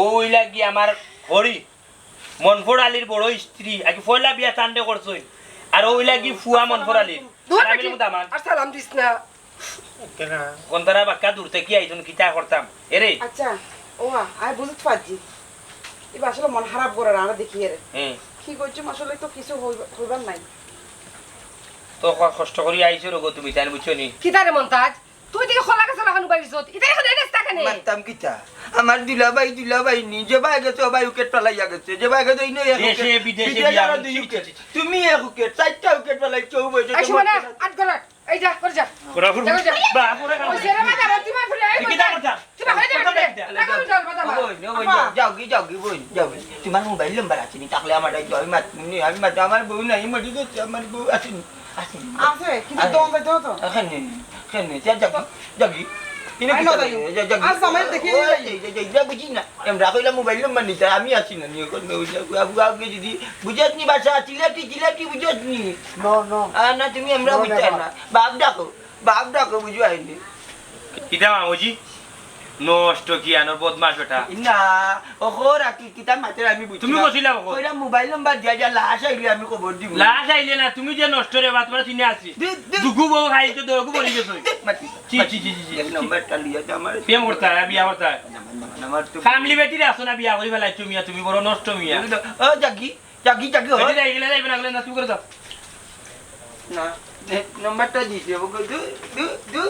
ওই লাগি আমার হরি, মনফর আলীর বড় স্ত্রী, আগে পয়লা বিয়া চান্দে করছই। আর ওই লাগি ফুয়া মনফর আলীর। দূর আর আমি বেটি, দামান। আর সালাম দিস না। কেন? কোন তারা বাক্কা দূর থেকে আইছন, কিতা করতাম? এরে। আচ্ছা, ও, আমি বুঝতে পারছি। এবার আসলে মন খারাপ করে আর দেখি এরে। হুম। কি করছি, আসলে তো কিছু হইবা-, হইবার নাই। তো ক-, কষ্ট করি আইছো রোগো তুমি, তাই বুঝছো নি? কিতা রে মন্তাজ? তুই দেখি খোলা গেছে লাখান উবাই দিছত। ইতা এখন এই রাস্তা কেনে? মারতাম কিতা? আমার দুলাভাই, দুলাভাই নি, যে ভাই গেছে, ও ভাই উকেট ফালাইয়া গেছে। যে ভাই গেছে, ইনো এক দেশে উকেট, বিদেশে বিদেশে বিয়া আরো করছি। দুই উকেট। তুমি এক উকেট, চাইরটা উকেট ফালাইছো, ও বইছে এই তো সময় না, মারতে না। আত গড়া। এই যা, করে যা। ঘোরা ফুরু। যা, করে যা। বা, ঘোরা ফুরু। ওই ছেলে বাজার, তুই মার ফুরে, এই তুই কিতা যা। করতা? তুই মার ফুরে যা, করতা ফুরে। কিতা? টাকা উঠাও, কথা বল। ও বইন, ও বইন, আব্বা। যাও গি, যাও গি, বইন, যাও বইন। তোমার মোবাইল নাম্বার আছে নি? তাহলে আমার এই, আমি মাত-, নি, আমি মাত-, আমার বউ নাই, মরি গেছে, আমার বউ আছে নি? আছে নি? আছে, কিন্তু আছে। দম যাইতে হতো। এখানে, এখানে, যা, যাও গি, যাও গি। ইনো আই কিতা না, লাগে? যাও। যা, যাও গি। আজ আমার দেখি ও, নিয়ে যাই। এই, এই, এই, যা বুঝি না। আমরা কইলাম মোবাইল নাম্বার নিতে, আমি আছি না, নিয়ে কোন ওই যে, আবু, আবু, যদি বুঝাস নি ভাষা, চিলাপি, চিলাপি বুঝাস নি? No, no। আ, না, তুমি আমরা No, বুঝতে never। না। বাপ ডাকো, বাপ ডাকো, বুঝো আইনি। কিতা মামুজি? নষ্ট কি আনোর বদমাশ বেটা। না, ওখো রাখি, কিতা মাতের আমি বুঝছি তুমি না। কইছিলা ওখো? কইরা মোবাইল নাম্বার দিয়া যা, লাশ আইলে আমি খবর দিব। লাশ আইলে না, তুমি যে নষ্ট রে বা, তোমার চিনে আছি। দে, দে। দুগু বউ খাইছো, দুগু বলি গেছো। দে, মাতি। ছি, ছি, ছি, ছি, ছি। এক নাম্বারটা লিয়া দে আমার। প্রেম করতা, আর বিয়া করতা। না, না, না, আমার তো কামলি বেটিরে আছো না, বিয়া করি ফেলাইছো মিয়া, তুমি বড় নষ্ট মিয়া। ও, যাগি, যাগি, যাগি, ও। বেটি যাই গেলে যাইবে না, গেলে না, তুমি করে দাও। না, নে, নাম্বারটা দিছে, ওগো, দু, দু, দু।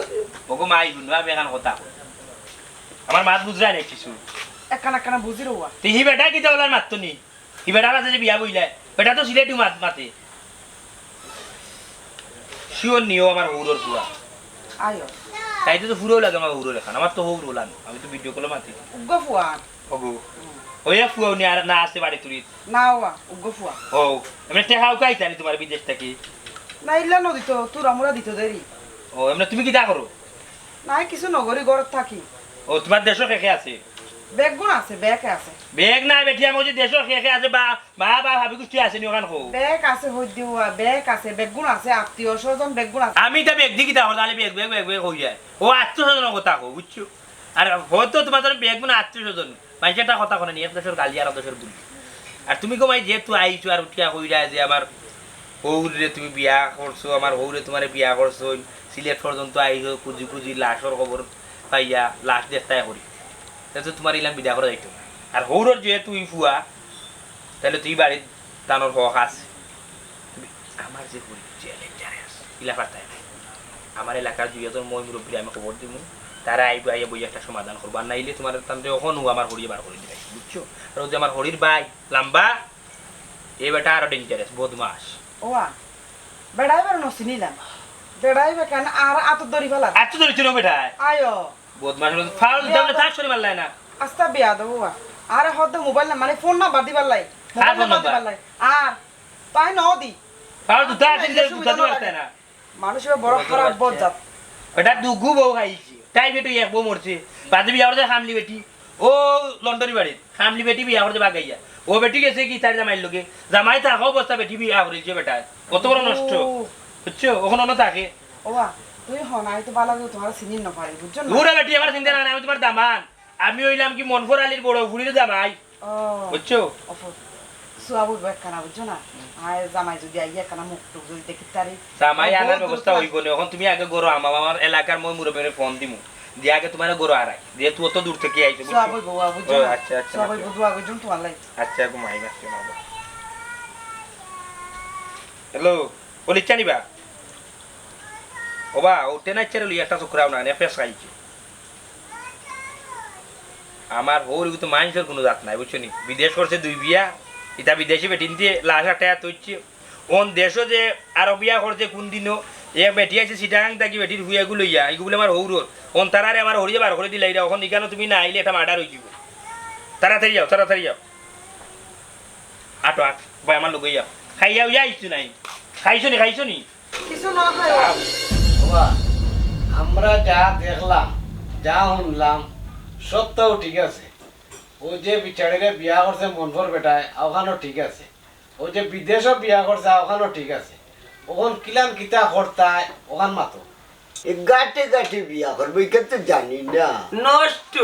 ওগো, মাই বুনু, আমি এখান কথা কই। আমার মাত বুঝরায় না কিছু। একখানা, একখানা বুঝি রে ওয়া। তে হি বেটা কিতা ওলার মাত তো নি? হি বেটার আছে যে বিয়া বইলায়। বেটা তো সিলেটি মাত মাতে। শিওর নিও আমার হৌরর ফুয়া। আয়ো। তাই তো, তো ফুয়াও লাগে আমার হৌরর এখান। আমার তো হৌর ওলান। আমি তো ভিডিও কলে মাতি। উগ্র ফুয়া। ওগো। ওই এক ফুয়া উনি আর না আছে বাড়ি তুড়ি। না ওয়া, উগ্র ফুয়া। ও, এমনি টেকাও খাইতানি তোমার বিদেশ থাকি? না, ইল্লা নদী তো, তুরা মুরা দিত দেরি। ও, এমনি তুমি কিতা করো? নাই, কিছু নগরি, ঘরত থাকি। ও, তোমার দেশো কে কে আছে? বেগুন আছে, বেকে আছে। বেগ নাই বেটি, আমি কইছি দেশো কে কে আছে, বা, বা, বা, ভাবি গুষ্টি আছে নি ওখান কো? বেগ আছে, হই দিওয়া, বেগ আছে, বেগুন আছে, আত্মীয় স্বজন বেগুন আছে। আমি তো বেগ দি কিতা করো, তাহলে বেগ, বেগ, বেগ, বেগ হই যায়। ও আত্মীয় স্বজন কথা কো, বুঝছো? আর হয়তো তোমার ধরো বেগুন আত্মীয় স্বজন। মাইনষে একটা কথা কয় না নি, এক দেশর গালি আর এক দেশর বুলি। আর তুমি কমাই যেহেতু আইছো আর উঠিয়া কইরা যে আমার হৌরে তুমি বিয়া করছো, আমার হৌরে তোমারে বিয়া করছো, সিলেট পর্যন্ত আইছো, খুঁজি খুঁজি লাশর খবর পাইয়া লাশ দেখতায় করি। তে তো তোমার ইলান বিদায় করা যাইতো না। আর হৌরর যেহেতু ই ফুয়া, তাইলে তুই বাড়িত তানোর হক আছে। তুমি আমার যে গরিব যে লেঞ্জারে আছে, ইলা পারতায় নাই। আমার এলাকার দুই একজন ময় মুরব্বীরে আমি খবর দিমু, তারা আইবো, আইয়া বইয়া একটা সমাধান করবো। আর নাইলে তোমার তানরে অখনউ আমার হরিয়ে বার করি দিবে, বুঝছো? আর ওই যে আমার হরির ভাই, লাম্বা, এই বেটা আরো dangerous, বদমাশ। ওয়া, বেড়াই বেড়া নসিনিলাম। বেড়াই বেখান আর আত ধরি ফেলা। আত ধরি ছিল বেটায়। আয়ো। বদমাশ, ফাউল বিয়া দামে তো তাক সরি মারলাই না। আস্তা বিয়া দেবো ওয়া। আরে হদ্দ মোবাইল না, মানে ফোন নাম্বার দিবার লাই। মোবাইল কার ফোন নাম্বার নাম্বার? দিবার লাই। আর তাই ন দি। ফাউল দুটা আছে, সুবিধা দুটা দিবার লাগে। তাই না। মানুষ এবার বড় বড় খারাপ বাচ্চা। বজ্জাত। বেটা দুগু বউ খাইছে। তাই বেটু এক বউ মরছে। বাদে বিয়া করছে হামলি বেটি। ও লন্ডনি বাড়ির। হামলি বেটি বিয়া করছে বাগাইয়া। ও বেটি গেছে কি তার জামাইর লগে। জামাই থাকা অবস্থা বেটি বিয়া করেছে বেটায়। কত বড় নষ্ট। ও। বুঝছো? ওখানে অন্য থাকে। ওবা, তুই হন, আমি তো বালা করে তোমার চিনি না পারি, বুঝছো না? ঘুরে বেটি, আমার চিন্তা না, আমি তোমার দামান। আমি হইলাম কি মনফর আলীর বড় ফুড়ির জামাই। ও। বুঝছো? অফ। সুয়াব হইব একখানা, বুঝছো না? আর জামাই যদি আইয়া একখানা মুখ টুক যদি দেখি তারি। জামাই ও, আনার বহুত দূর ব্যবস্থা থাক। হইব না। এখন তুমি আগে গরো আমা-, আমার এলাকার মই মুরব্বীরে ফোন দিমু। দিয়ে আগে তোমার গরো আড়াই। দিয়ে তুই অত দূর থেকে আইছো, বুঝছো? সুয়াব হইব, ওয়া, বুঝছো ও, না? আচ্ছা, আচ্ছা, সুয়াব হইব, আচ্ছা। দোয়া করছো তোমার লাই। আচ্ছা, ঘুমাই, আচ্ছা, ঘুমাই। হ্যালো, বলিচ্ছা নিবা? ওবা, ও টেনাইচারে লই একটা চুকরাও না, নেফেস খাইছে। আমার হৌর তো মাইনষর কুনু জাত নাই, বুঝছো নি? বিদেশ করছে দুই বিয়া, ইতা বিদেশি বেটিন্তে লাশ আটায়া তৈছে। অন দেশো যে আরো বিয়া করছে কুন দিনও, এক বেটি আইছে চিটাগাং থাকি বেটির ফুয়া এগু লইয়া, এগু বুলে আমার হৌরর। অন তারারে আমার হরিয়ে বার করি দিলা, ইরা অখন ইখানো তুমি না আইলে এটা মার্ডার অইযিবো। তাড়াতাড়ি যাও, তাড়াতাড়ি যাও। আটো, আট, ভাই আমার লগে যাও। খাইয়া উইয়া আইছো নাই? খাইছো নি, খাইছো নি? কিছু না খাই। বাবা, আমরা যা দেখলাম, যা শুনলাম, সবটাউ ঠিক আছে। ও যে বিচারিরে বিয়া করছে মনফর বেটায়, অখানও ঠিক আছে। ও যে বিদেশো বিয়া করছে, অখানও ঠিক আছে। অখন কিলান কিতা করতায়, অখান মাতো। এ গাটে গাটে বিয়া করবো, ইখান তো জানি না। নষ্ট।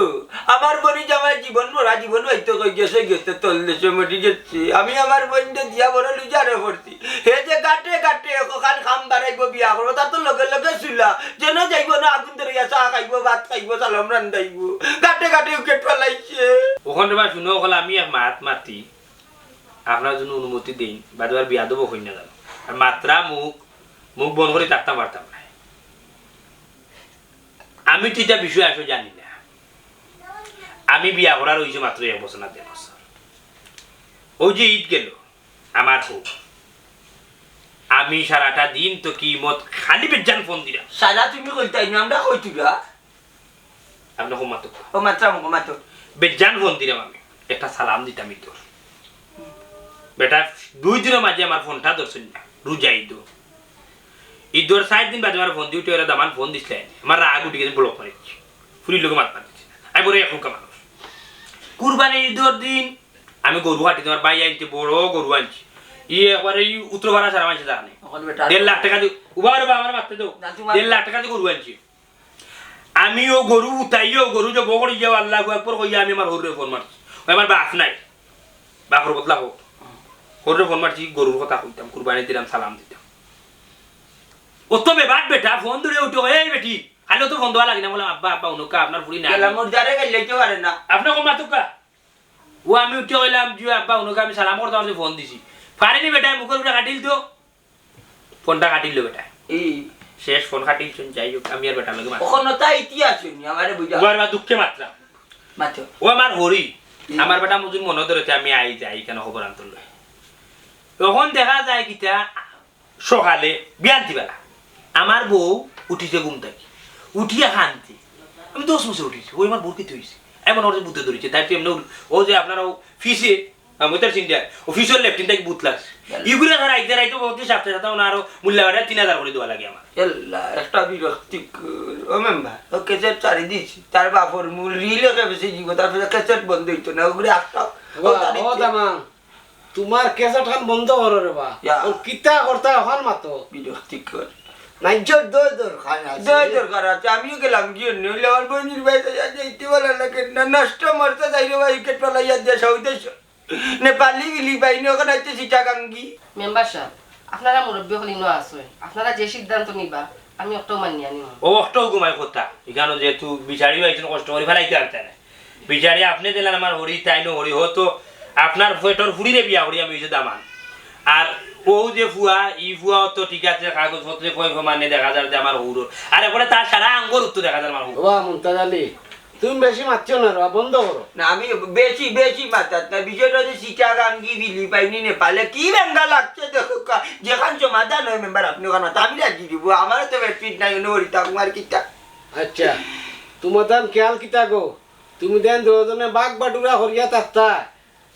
আমার বনি জামাই জীবন মরা জীবন হইতে কই গেছে, গেছে তল দেশে মরি গেছে। আমি আমার বইনরে দিয়া বড় লুজারে পড়ছি। হে যে গাটে গাটে একখান কাম বাড়াইবো, বিয়া করবো, তার তো লগে লগে চুলা। যেন যাইবো না, আগুন ধরিয়া চা খাইবো, ভাত খাইবো, সালাম রান্দাইবো। গাটে গাটে উকেট ফালাইছে। অখন রে বা শুনো, অকল আমি এক মাত মাতি, আপনারা যদি অনুমতি দেইন, বাদে আর বিয়াদব অইন না জানো। আর মাতরা মুখ, মুখ বন্ধ করি থাকতাম পারতাম না। আমি তো ইতা বিষয় আসলে জানি না। আমি বিয়া করার অইছে মাত্র এক বছর না দেড় বছর। অউ যে ইদ গেল, আমার হউ, আমি সারাটা দিন তো কি মত খালি বেজান ফোন দিরাম। সারা তুমি কইতায় না, আমরা কইতুরা। আপনে কম মাতো। ও মাতরাম, ও মাতো। বেজান ফোন দিরাম আমি। একটা সালাম দিতাম ইদর। বেটা, দুই দিনর মাঝে আমার ফোনটা ধরছইন না। রোজা ইদ। ইদর চাইর দিন বাদে আমার ফোন দি উঠে ওরা দামান ফোন দিছলা। আমার রাগ উঠি গেছে, block মারিছি। ফুরির লগে মাত মাতিছি। আমি বড় এখনকার মানুষ। কুরবানি ইদর দিন আমি গরু কাটি, আমার ভাই আনছে, বড় গরু আনছে। ই একবারে ই উত্তর ভাড়া সারা মানষে জানে। দেড় লাখ টেকা দি, উবা রে বা, আমার মাততে দেও। না, তোমার দেড় লাখ টেকা দি গরু আনছে। আমি অউ গরু উঠাইয়া, অউ গরু জবো করিয়া, আল্লাহু আকবার কইয়া আমি আমার হউরে ফোন মারছি। অউ আমার বাপ নাই, বাপর বদলা হউর। হউরে ফোন মারছি, গরুর কথা কইতাম, কুরবানি দিরাম, সালাম দিতাম। অত বেবাক বেটা, ফোন ধরে উঠে, "এই বেটি, খালি তো ফোন দেওয়া লাগে না।" বললাম, "আব্বা, আব্বা, হুনউক্কা, আপনার ফুরি না।" গেলাম, ওর দ্বারে গেলে তো পারে না। আপনে কম মাতুক্কা। অউ আমি উঠে কইলাম, "জি আব্বা, হুনউক্কা, আমি সালাম করতাম, আপনে ফোন দিছি।" পারেনি বেটায়, মুখর উপরে কাটিল তো। ফোনটা কাটিল বেটায়। ই। শেষ ফোন কাটিল, শুন, যাই হোক, আমি আর বেটার লগে মাত-, ওখানো তাই ইতিহাস হয়নি, আমারে বুঝা। উবার বা দুঃখে মাতরাম। মাতো। অউ আমার হরি, ই। আমার বেটা মজুর মনে ধরেছে, আমি আই যাই, কেন খবর আনতে লই। তখন দেখা যায় কিতা, সকালে বিয়ান্তি বেলা আমার বউ উঠিছে ঘুম থাকি, উঠিয়া কান্দি। আমি দশ বছর উঠিছি, অউ আমার বউর কিতা অইছে? এমন ওর যে ভূতে ধরিছে, তাই তো এমনি অউ যে আপনারা অউ ফিসে, আমি তার চিন্তা, অউ ফিসর লেফটিন থাকি ভূত লাগছে। ইগুলা রাইতে রাইতে বহুত সাপ্তাহে সাপ্তাহে ওনার আরো মূল্য বাড়ে তিন হাজার করি দেওয়া লাগে আমার। আল্লাহ, একটা বিরক্তি কর। ও মেম্বার, ও ক্যাসেট ছাড়ি দিছি, তার বাপর মূল রিলে কে বেশি জীব, তারপরে ক্যাসেট বন্ধ অইতো না, ওগুলো একটা বাবা, ও দামান, তুমার ক্যাসেট খান বন্ধ করো রে বা। ইয়া। ও কিতা করতা অখান মাতো। বিরক্তিকর। মাইনষর দই দরকার আছে। দই দরকার আছে, আমিও গেলাম গিয়া, নইলে আমার বইনির বাড়িত যাইতে ভালা লাগে না, নষ্ট মরতে যাই রে বা, উইকেট ফালাইয়া দিয়া সৌদেশ। নেপালি বিলি বাইনি, ওখানে হচ্ছে চিটাগাঙ্গি। মেম্বার সাব, আপনারা মুরব্বি অকল ইনো আছইন, আপনারা যে সিদ্ধান্ত নিবা, আমি অকটাউ মানিয়া নিমু। ও অকটাউ ঘুমাই কথা, ইখানো যেহেতু বিচারি পাইছইন, কষ্ট করি ফালাইতে পারতা না। বিচারি আপনে দিলেন আমার হরি, তাইন হরি, হয়তো আপনার পেটর ফুরিরে বিয়া করি আমি অইছে দামান। আর অউ যে ফুয়া, ই ফুয়াও তো ঠিক আছে, কাগজপত্রে কয় প্রমাণে দেখা যার যে আমার হউরর। আর এরপরে তার সারা আঙ্গর উত্তর দেখা যার আমার হউর। বাবা মুমতাজ আলী, তুমি বেশি মাতিও না রে বা, বন্ধ করো। না, আমি বেশি, বেশি মাতাত না। বিষয়টা অইছে চিটাগাঙ্গি, ফিলিপাইনি, নেপালে কি বেঙ্গা লাগছে দেখো কা-, যেখান সমাধান হয় মেম্বার আপনে ওখান মাতা, আমি রাজি দিব। আমারও তো বেডশিট নাই, অনো হরি থাকমু আর কিতা। আচ্ছা, তুমার তান খেয়াল কিতা গো? তুমি দেন দুইজনে বাগ বাটুরা করিয়া থাকতা,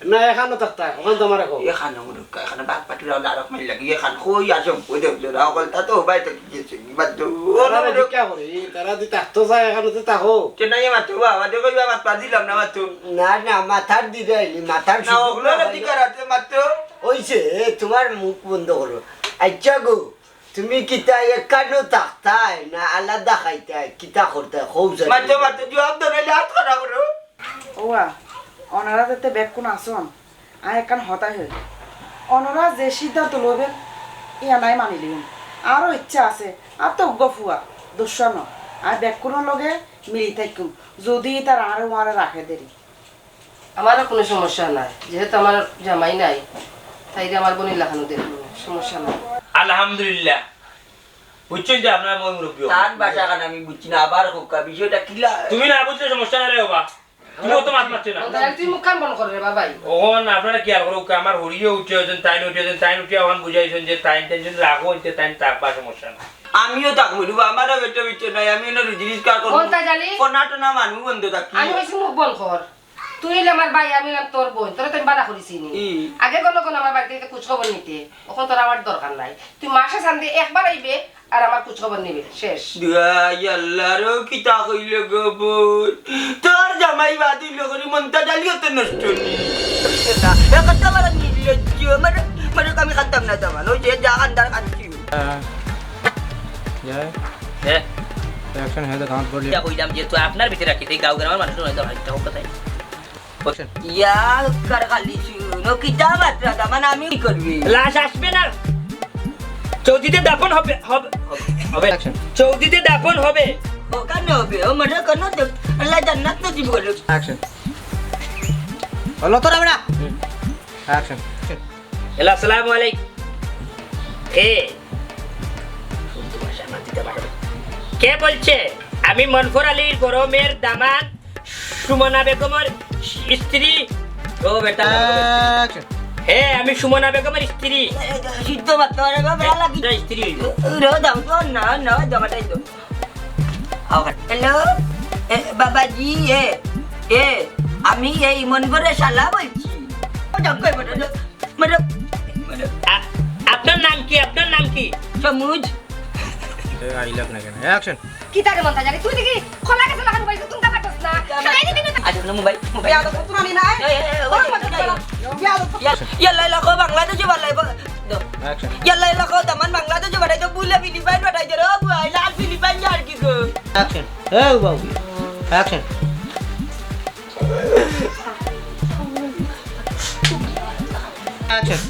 না এখানো থাকতা, ওখান তো আমার এখন। এখানো মুরুক্কা, এখানো বাগ বাটুরা অইলে আরো মাইর লাগে, এখান কই আর সব কই দেব জোড়া, অকল তা তো ভাই তো কি গেছে, কি বাদ দেব? তারা রে ভিক্ষা করে, তারা দি থাকতো চায়, এখানো তো থাকো। তে নাই মাতো, বাবা, দেখো, বাবা, মাত দিলাম না, মাতো। না, না, মাথার দিকে আইলি, মাথার না, সুযোগ ওগুলো না অধিকার আছে, মাতো। অইছে, তুমার মুখ বন্ধ করো। আচ্ছা গো, তুমি কিতা একানো থাকতায় না আলাদা খাইতায়? কিতা করতায়? খুব জানি। মাতো, মাতো, জবাব দেও, নাইলে আত খাড়া করো। ওয়া, অনারা যাতে বেক্কুন আছইন, আর একখান হতাই হই। অনারা যে সিদ্ধান্ত লইবেন, ইয়া নাই মানিলিম। আরও ইচ্ছা আছে, আর তো উগ্র ফুয়া, দুঃসান। আর বেক্কুনর লগে মিলি থাকুম, যদি তার আরে ওয়ারে রাখে দেরি। আমারও কোনো সমস্যা নাই, যেহেতু আমার জামাই নাই, তাইরে আমার বইনর লাখানো দেখমু, সমস্যা নাই। আলহামদুলিল্লাহ, বুঝছইন যে আপনার মই মুরব্বি। তার ভাষা খান আমি বুঝছি না, আবার হোক, বিষয়টা কিলা? তুমি না বুঝলে সমস্যা নাই রে বাবা, তুমি অত মাত মারছো না। তাহলে তুই মুখ কান বন্ধ কর রে বাবাই। অখন আপনারা খেয়াল করো, আমার হরিয়ে উঠে আছেন, তাইন উঠে আছেন, তাইন উঠে অখন বুঝাইছেন যে তাইন টেনশন রাখো, যে তাইন থাকবা, সমস্যা নাই। আমিও থাকবো রে বাবা, আমারও বেটা বেটা নাই, আমি এনে রুজি রোজগার করবো। কোনটা জানি? কোনা টোনা মানুষ বন্ধ থাকি। আমি কইছি মুখ বন্ধ কর। তুই অইলে আমার ভাই, আমি অইলাম তোর বইন, তোরে তো আমি বালা করি চিনি। ই। আগে কোনো কোনো আমার বাড়িত আইতে খোঁজ খবর নিতে, অখন তোর আমার দরকার নাই। তুই মাসে চান্দে একবার আইবে আর আমার খোঁজ খবর নিবে, শেষ। দুহাই আল্লাহ রে, কিতা কইলে গো বইন? তোর জামাই বাদ অইলে করি মনটা জ্বালিয়ে তো নষ্ট নি। না, এ কথা বলা নির্লজ্জ, মানে, মানে আমি খাতাম না তেমন, ওই যে যা আন্দার খাচ্ছি। হ্যাঁ। অ্যাকশন হয়ে তো গাঁত পড়লি। ইটা কইলাম যে তো আপনার ভিতরে রাখি, এই গাঁও গ্রামের মানুষ নয় তো, একটা কথা। ইয়া, কার খালি শুনো, কিতা মাতরা, মানে আমি কি করবি? লাশ আসবে না। চৌদিতে দাফন হবে, হবে, হবে। অ্যাকশন। চৌদিতে দাফন হবে। ওখানে হবে, ও মনে কোনো তো, আল্লাহ জান্নাত নসিব করুক। অ্যাকশন। বলো তো রে বেটা। হুম। অ্যাকশন। হ্যালো, আসসালামু আলাইকুম। এ, কে বলছে? আমি মনফর আলীর গরমের দামান সুমনা বেগমের স্ত্রী। ও বেটা। Action. হ্যাঁ, আমি সুমনা বেগমের স্ত্রী। সিদ্ধ মারতে পারে বাবা, লাগি। এটা স্ত্রী হইল। রো দাও তো, না, না, দামাটাই তো। হ্যালো, এ, বাবাজি, এ, এ, আমি এই মনফরের শালা বলছি। ও, যাও, কই বলো, বলো, বলো। আ-, আপনার নাম কি? আপনার নাম কি? সমুজ। এ, আইলাক না কেন? Action. কিতা রে মন্তাজ আলী, তুই দেখি খোলা গেছে লাখান বলছিস, তুমি তা পারছস না। খালাই দিবি না। আরে, কোনো মোবাইল, মোবাইল। ইয়াদ করতে পারি না। এ, এ, এ, ওই, ইয়াদ করতে পারি না। ইয়াদ করতে পারি না। ইয়াল্লা, ইয়াল্লা, কো বাংলাদেশে বালাই, বা-, দাও। Action. ইয়াল্লা, ইয়াল্লা, কো দামান বাংলাদেশে বালাই, তো বুলে ফিলিপাইন বালাই, রে, ও ভাই, লাল ফিলিপাইন আর কি গো? Action. এ, বাবু। Action. Action.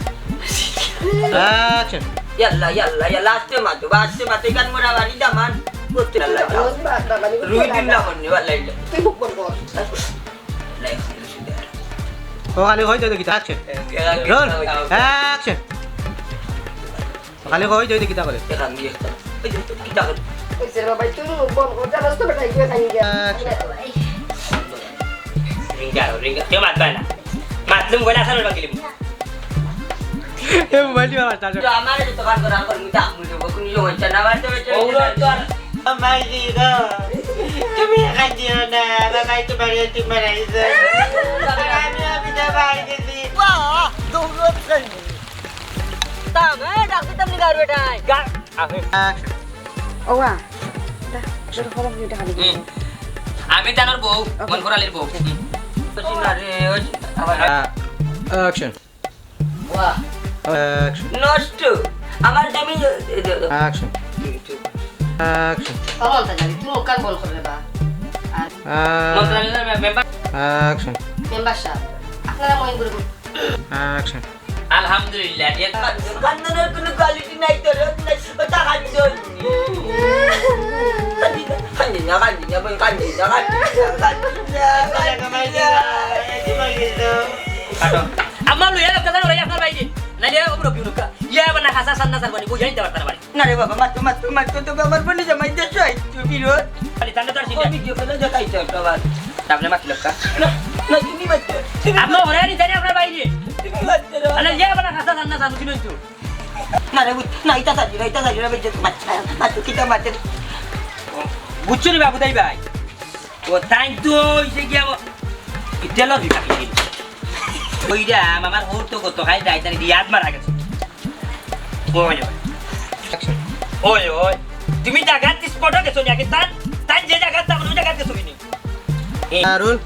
Action. ইয়াল্লা, ইয়াল্লা, ইয়াল্লা, আস্তে মাতো, বা আস্তে মাতো, এখান মোরা বাড়ি দামান। করতে ইয়াল্লা, রুই দিন না বন্নি, ওয়াল্লা, ইয়াল্লা। তুই মুখ বন্ধ কর। ও খালি হই যায় কিতা? Action. Roll. Action. খালি কই যাই দেখি তা করে। এখান দিয়ে একটা। ওই যে, কিতা করে? ওই যে, বাবা, তুই বল, ও জানাস তো বেটা, এগুলো খাই গিয়া। আচ্ছা। Ringa, ringa. কেউ মাত পায় না। মাতলুম গলা আসার বাকি লিম। এ মোবাইল দিয়ে মাত, তার তো আমার এই দোকান করার পর মুই তো আমু দেবো, কোনো সমস্যা না, আমার তো বেটা ও তো আর আমার কি গো? তুমি এখান দিও না, বাবা, তোমার এটি মারাইছে। আমি, আমি তো বাইরে গেছি। বাহ, দৌড় খাই। তাম, এ, ডাকতে তেমনি গার বেটায়। গা-, আহে। ওয়া, দা, তোর খবর কি এটা খালি? হুম। আমি তানোর বউ, OK. মনফর আলীর বউ। হুম। ওই যে না রে, ওই যে আবার আহ, action. ওয়া। Action. নষ্ট। আমার জমি, এ, এ, এ। Action. Action. ও মন্তাজ আলী, তুমি ওখান বল করে বা। আর আহ, মন্তাজ আলী না, মে-, মেম্বার। Action. মেম্বার সাহেব, আপনারা মনে করুন। Action. আলহামদুলিল্লাহ, ঠিক আছে। কান্দনের কোনো quality নাই তো, রোদ নাই, ও তা কান্দন। কান্দি না, কান্দি না, কান্দি না, কান্দি না, কান্দি না, কান্দি না। কাটো। আম্মা লইয়া লোক কথা লড়াই আপনার বাইরে। নাইলে ও বুড়ো কি লোক? ইয়া বানা খাসা সান্না সারবানি, বুঝাই দিতে পারতাম না। না রে বাবা, মাতো, মাতো, মাতো, তোকে আমার বোনে জামাই দেশে আইছো, ফিরত। খালি তান্ডা তার সিঙ্গা। আমি গিয়ে ফেলে দেখাইছো একটা বার। তারপরে মাতলো কা? না, না, তুমি মাতো, তুমি আপনি মাতো। ওরা নি জানি আপনার বাইরে। তুমি মাতো রে বাবা। আরে, ইয়া বানা খাসা সান্না সারু কিনো তো। না রে, বুঝ-, না, ইটা সাজি, না, ইটা সাজি, না, বুঝছো? মাতো, মাতো, কিতা মাতো। বুঝছো নি বাবু দাই ভাই? ও, তাই তো ওই যে গিয়া ও-, তেলর বিভাগ কি? ওই রে, আম-, আমার হৌর তো গত কাল রাইত জানি রিয়াদ মারা গেছে। ওই, ওই। ওই, ওই। তুমি জাগাত spot-ও গেছো নি আগে? তান, তান যে জাগাত, তান ওই জাগাত গেছো কিনি? দারুণ।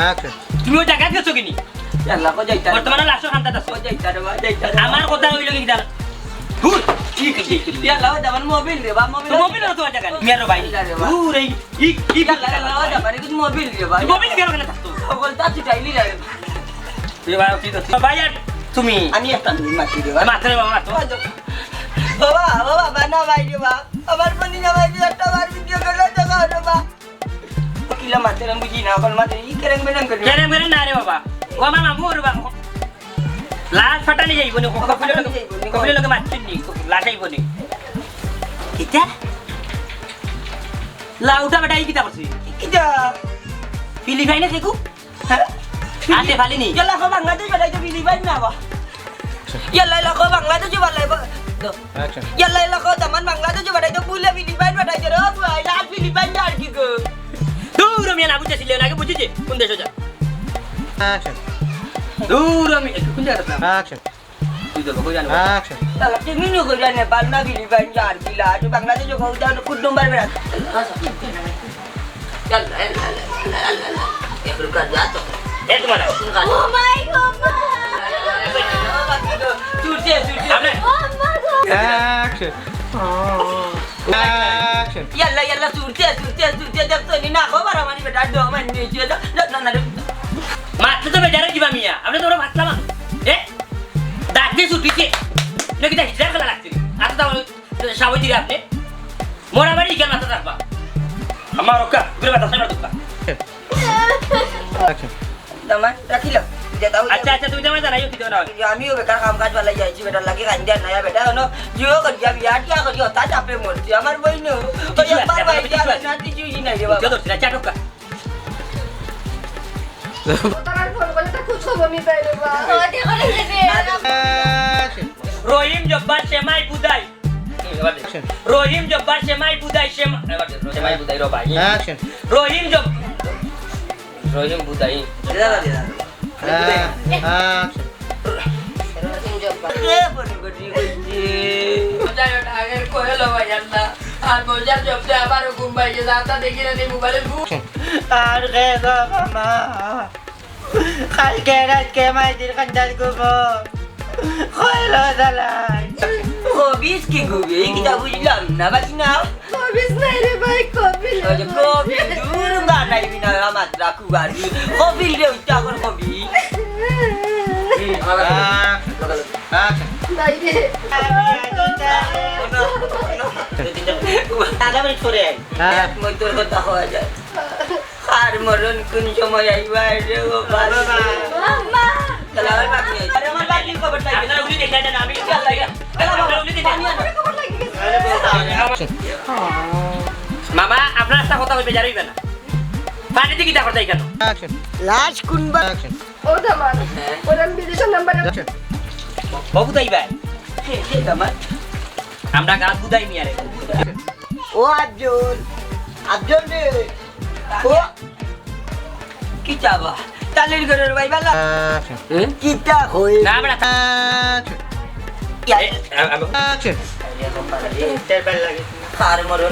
Action. তুমি ওই জাগাত গেছো কিনি? আল্লাহ, কো যাইতা রে। বর্তমানে লাশও খান্তাত আছে। কো যাইতা রে বা, যাইতা রে বা। আমার কথা হইল কি জানো? দূর। ঠিক আছে, ঠিক আছে। ইয়াল্লা, ওই দামান মোবিল রে বা, মোবিল তো আছে। মোবিল হলো তোমার জায়গা। মিয়ার ভাই। ইয়াল্লা রে বা। দূর এই, ই, ই ইয়াল্লা, ইয়াল্লা, ওই দামান, কিন্তু মোবিল রে বা। মোবিল কেন কেন থাকতো? সকল তা ছুটাইলি রে। রে বা, ঠিক আছে। ভাই, আর তুমি? আমি একটা মিনিট মাতি রে বা। মাত্র বাবা, মাত্র। বাবা, বাবা, বাবা, না ভাই রে বা। আমার ফোনে না ভাই, একটা বার ভিডিও করে দেখা হলো বা। কিলা মাতের আমি বুঝি না, অখন মাতের ই কেরেং বেরেং করে। কেরেং বেরেং না রে বাবা, ও আমার মামু রে বাবা। লাশ ফাটানি যাইব নি, কফিলের লগে, কফিলের লগে মাতছইন নি, লাশ আইব নি। কিতা? লাউটা বেটা, ই কিতা করছে? কিতা? ফিলিপাইনে দেখু? হ্যাঁ? আতে ফালিনি? ইয়াল্লা, কো বাংলাদেশ বেটাই তো ফিলিপাইন না বা। ইয়াল্লা, ইয়াল্লা, কো বাংলাদেশ বেটাই বা। দো। Action. ইয়াল্লা, ইয়াল্লা, কো দামান বাংলাদেশ বেটাই তো বুলে ফিলিপাইন বেটাই তো রে, ও ভাই, লাল ফিলিপাইন আর কি গো? দূর আমি না বুঝেছি, লে আগে বুঝেছি, কোন দেশে যা। Action. দূর আমি, কোন জায়গায়? Action. তুই তো কই জানো? Action. তাহলে তুমি নো কই জানে, বাংলা ফিলিপাইন আর কি লা, তুই বাংলাদেশে কই জানো, কোন নম্বর বেড়া? এ তোমার। ও মাই গড। চুরতে, চুরতে। সামনে। ও মাই গড। Action. Action. ইয়াল্লা, ইয়াল্লা, চুরতে, চুরতে, চুরতে, দেখতো নি না, খবর আমার বেটা, দম আনি নিয়ে, না, না, না, না। মারতে তো বেজারে দিবা মিয়া, আপনি তো ওরা মারতাম না। এ? দাঁত দিয়ে চুটিছে। নাকি তা হিজড়া খেলা লাগছে। আচ্ছা, তাহলে সাবই দিলে আপনি। মরা বাড়ি গেল মাথা রাখবা। আমার ওকা, ঘুরে বাতাস না ঢুকবা। Action. দামান, রাখিল। আচ্ছা, আচ্ছা, তুমি তো আমারে জানাইও, কি দেও না। আমিও বেকার কাম কাজ ফালাই যাইছি, বেটার লাগি কান্দিয়া নাই, বেটা, হনো, জিও করিয়া বিয়া টিয়া করিয়া, তা চাপে মরছি, আমার বইন। ওই একবার ভাই, না, তুই জিও নাই রে বাবা। চলো, চলো, চা ঢোকা। তার ফোন করে, তা খুঁজ খবর নিতে রে বাবা। রহিম জব্বার সেমাই বুদাই। রহিম জব্বার সেমাই বুদাই, সেমা-, এবার দে, সেমাই বুদাই রে ভাই। Action। রহিম জব-, রহিম বুদাই। Action। রহিম জব্বার। কে ফোন করছি, করছি? মজার ওটা আগের কইলো ভাই আল্লাহ। আর মজার জব্দে আবারও ঘুম পাইছে, যাতা দেখি না, এই মোবাইলে ঘুম। আর কে গো মামা? কালকে রাইতকে মাইজির কান্দাত ঘুমো। কইলো দালাই। কবিস কি ঘুমে? এই কিতা বুঝলাম না, বাকি না। কবিস নাই রে ভাই, কপিল। ওই যে কপিল, দূর গান আইবি না, আমার রাখু গাড়ি। কপিল রে, ওইটা আবার কবি। আহ, আহ। নাই রে। আধা মিনিট পরে আই। হ্যাঁ। এক মিনিট তোর কথা হওয়া যায়। আর মরণ কোন সময় আইবা রে ও বাবা? আম্মা। তাহলে আমার বাকি নেই। আরে আমার বাকি খবর নাই। আপনারা উনি দেখে দেন, আমি কি আল্লাহ? তাহলে আমার উনি দেখে দেন। খবর লাগি গেছে। মামা, আপনার একটা কথা কইবে, জানাইবে না। পানি দিয়ে কিতা করতে কেন? Action। লাশ কোনবা? Action। ও দামান। ওর আমি বিদেশের নাম্বার। Action। বাবু তাই ভাই। কে, কে দামান? আমরা গাছ বুদাই মিয়া রে। ও আফজল, আফজল রে। ও কিতা বা? তালির ঘরের ভাই বালা। Action। কিতা কই? না, বেটা। Action। ইয়া। এ, আ-, আ-, Action। আর মরণ।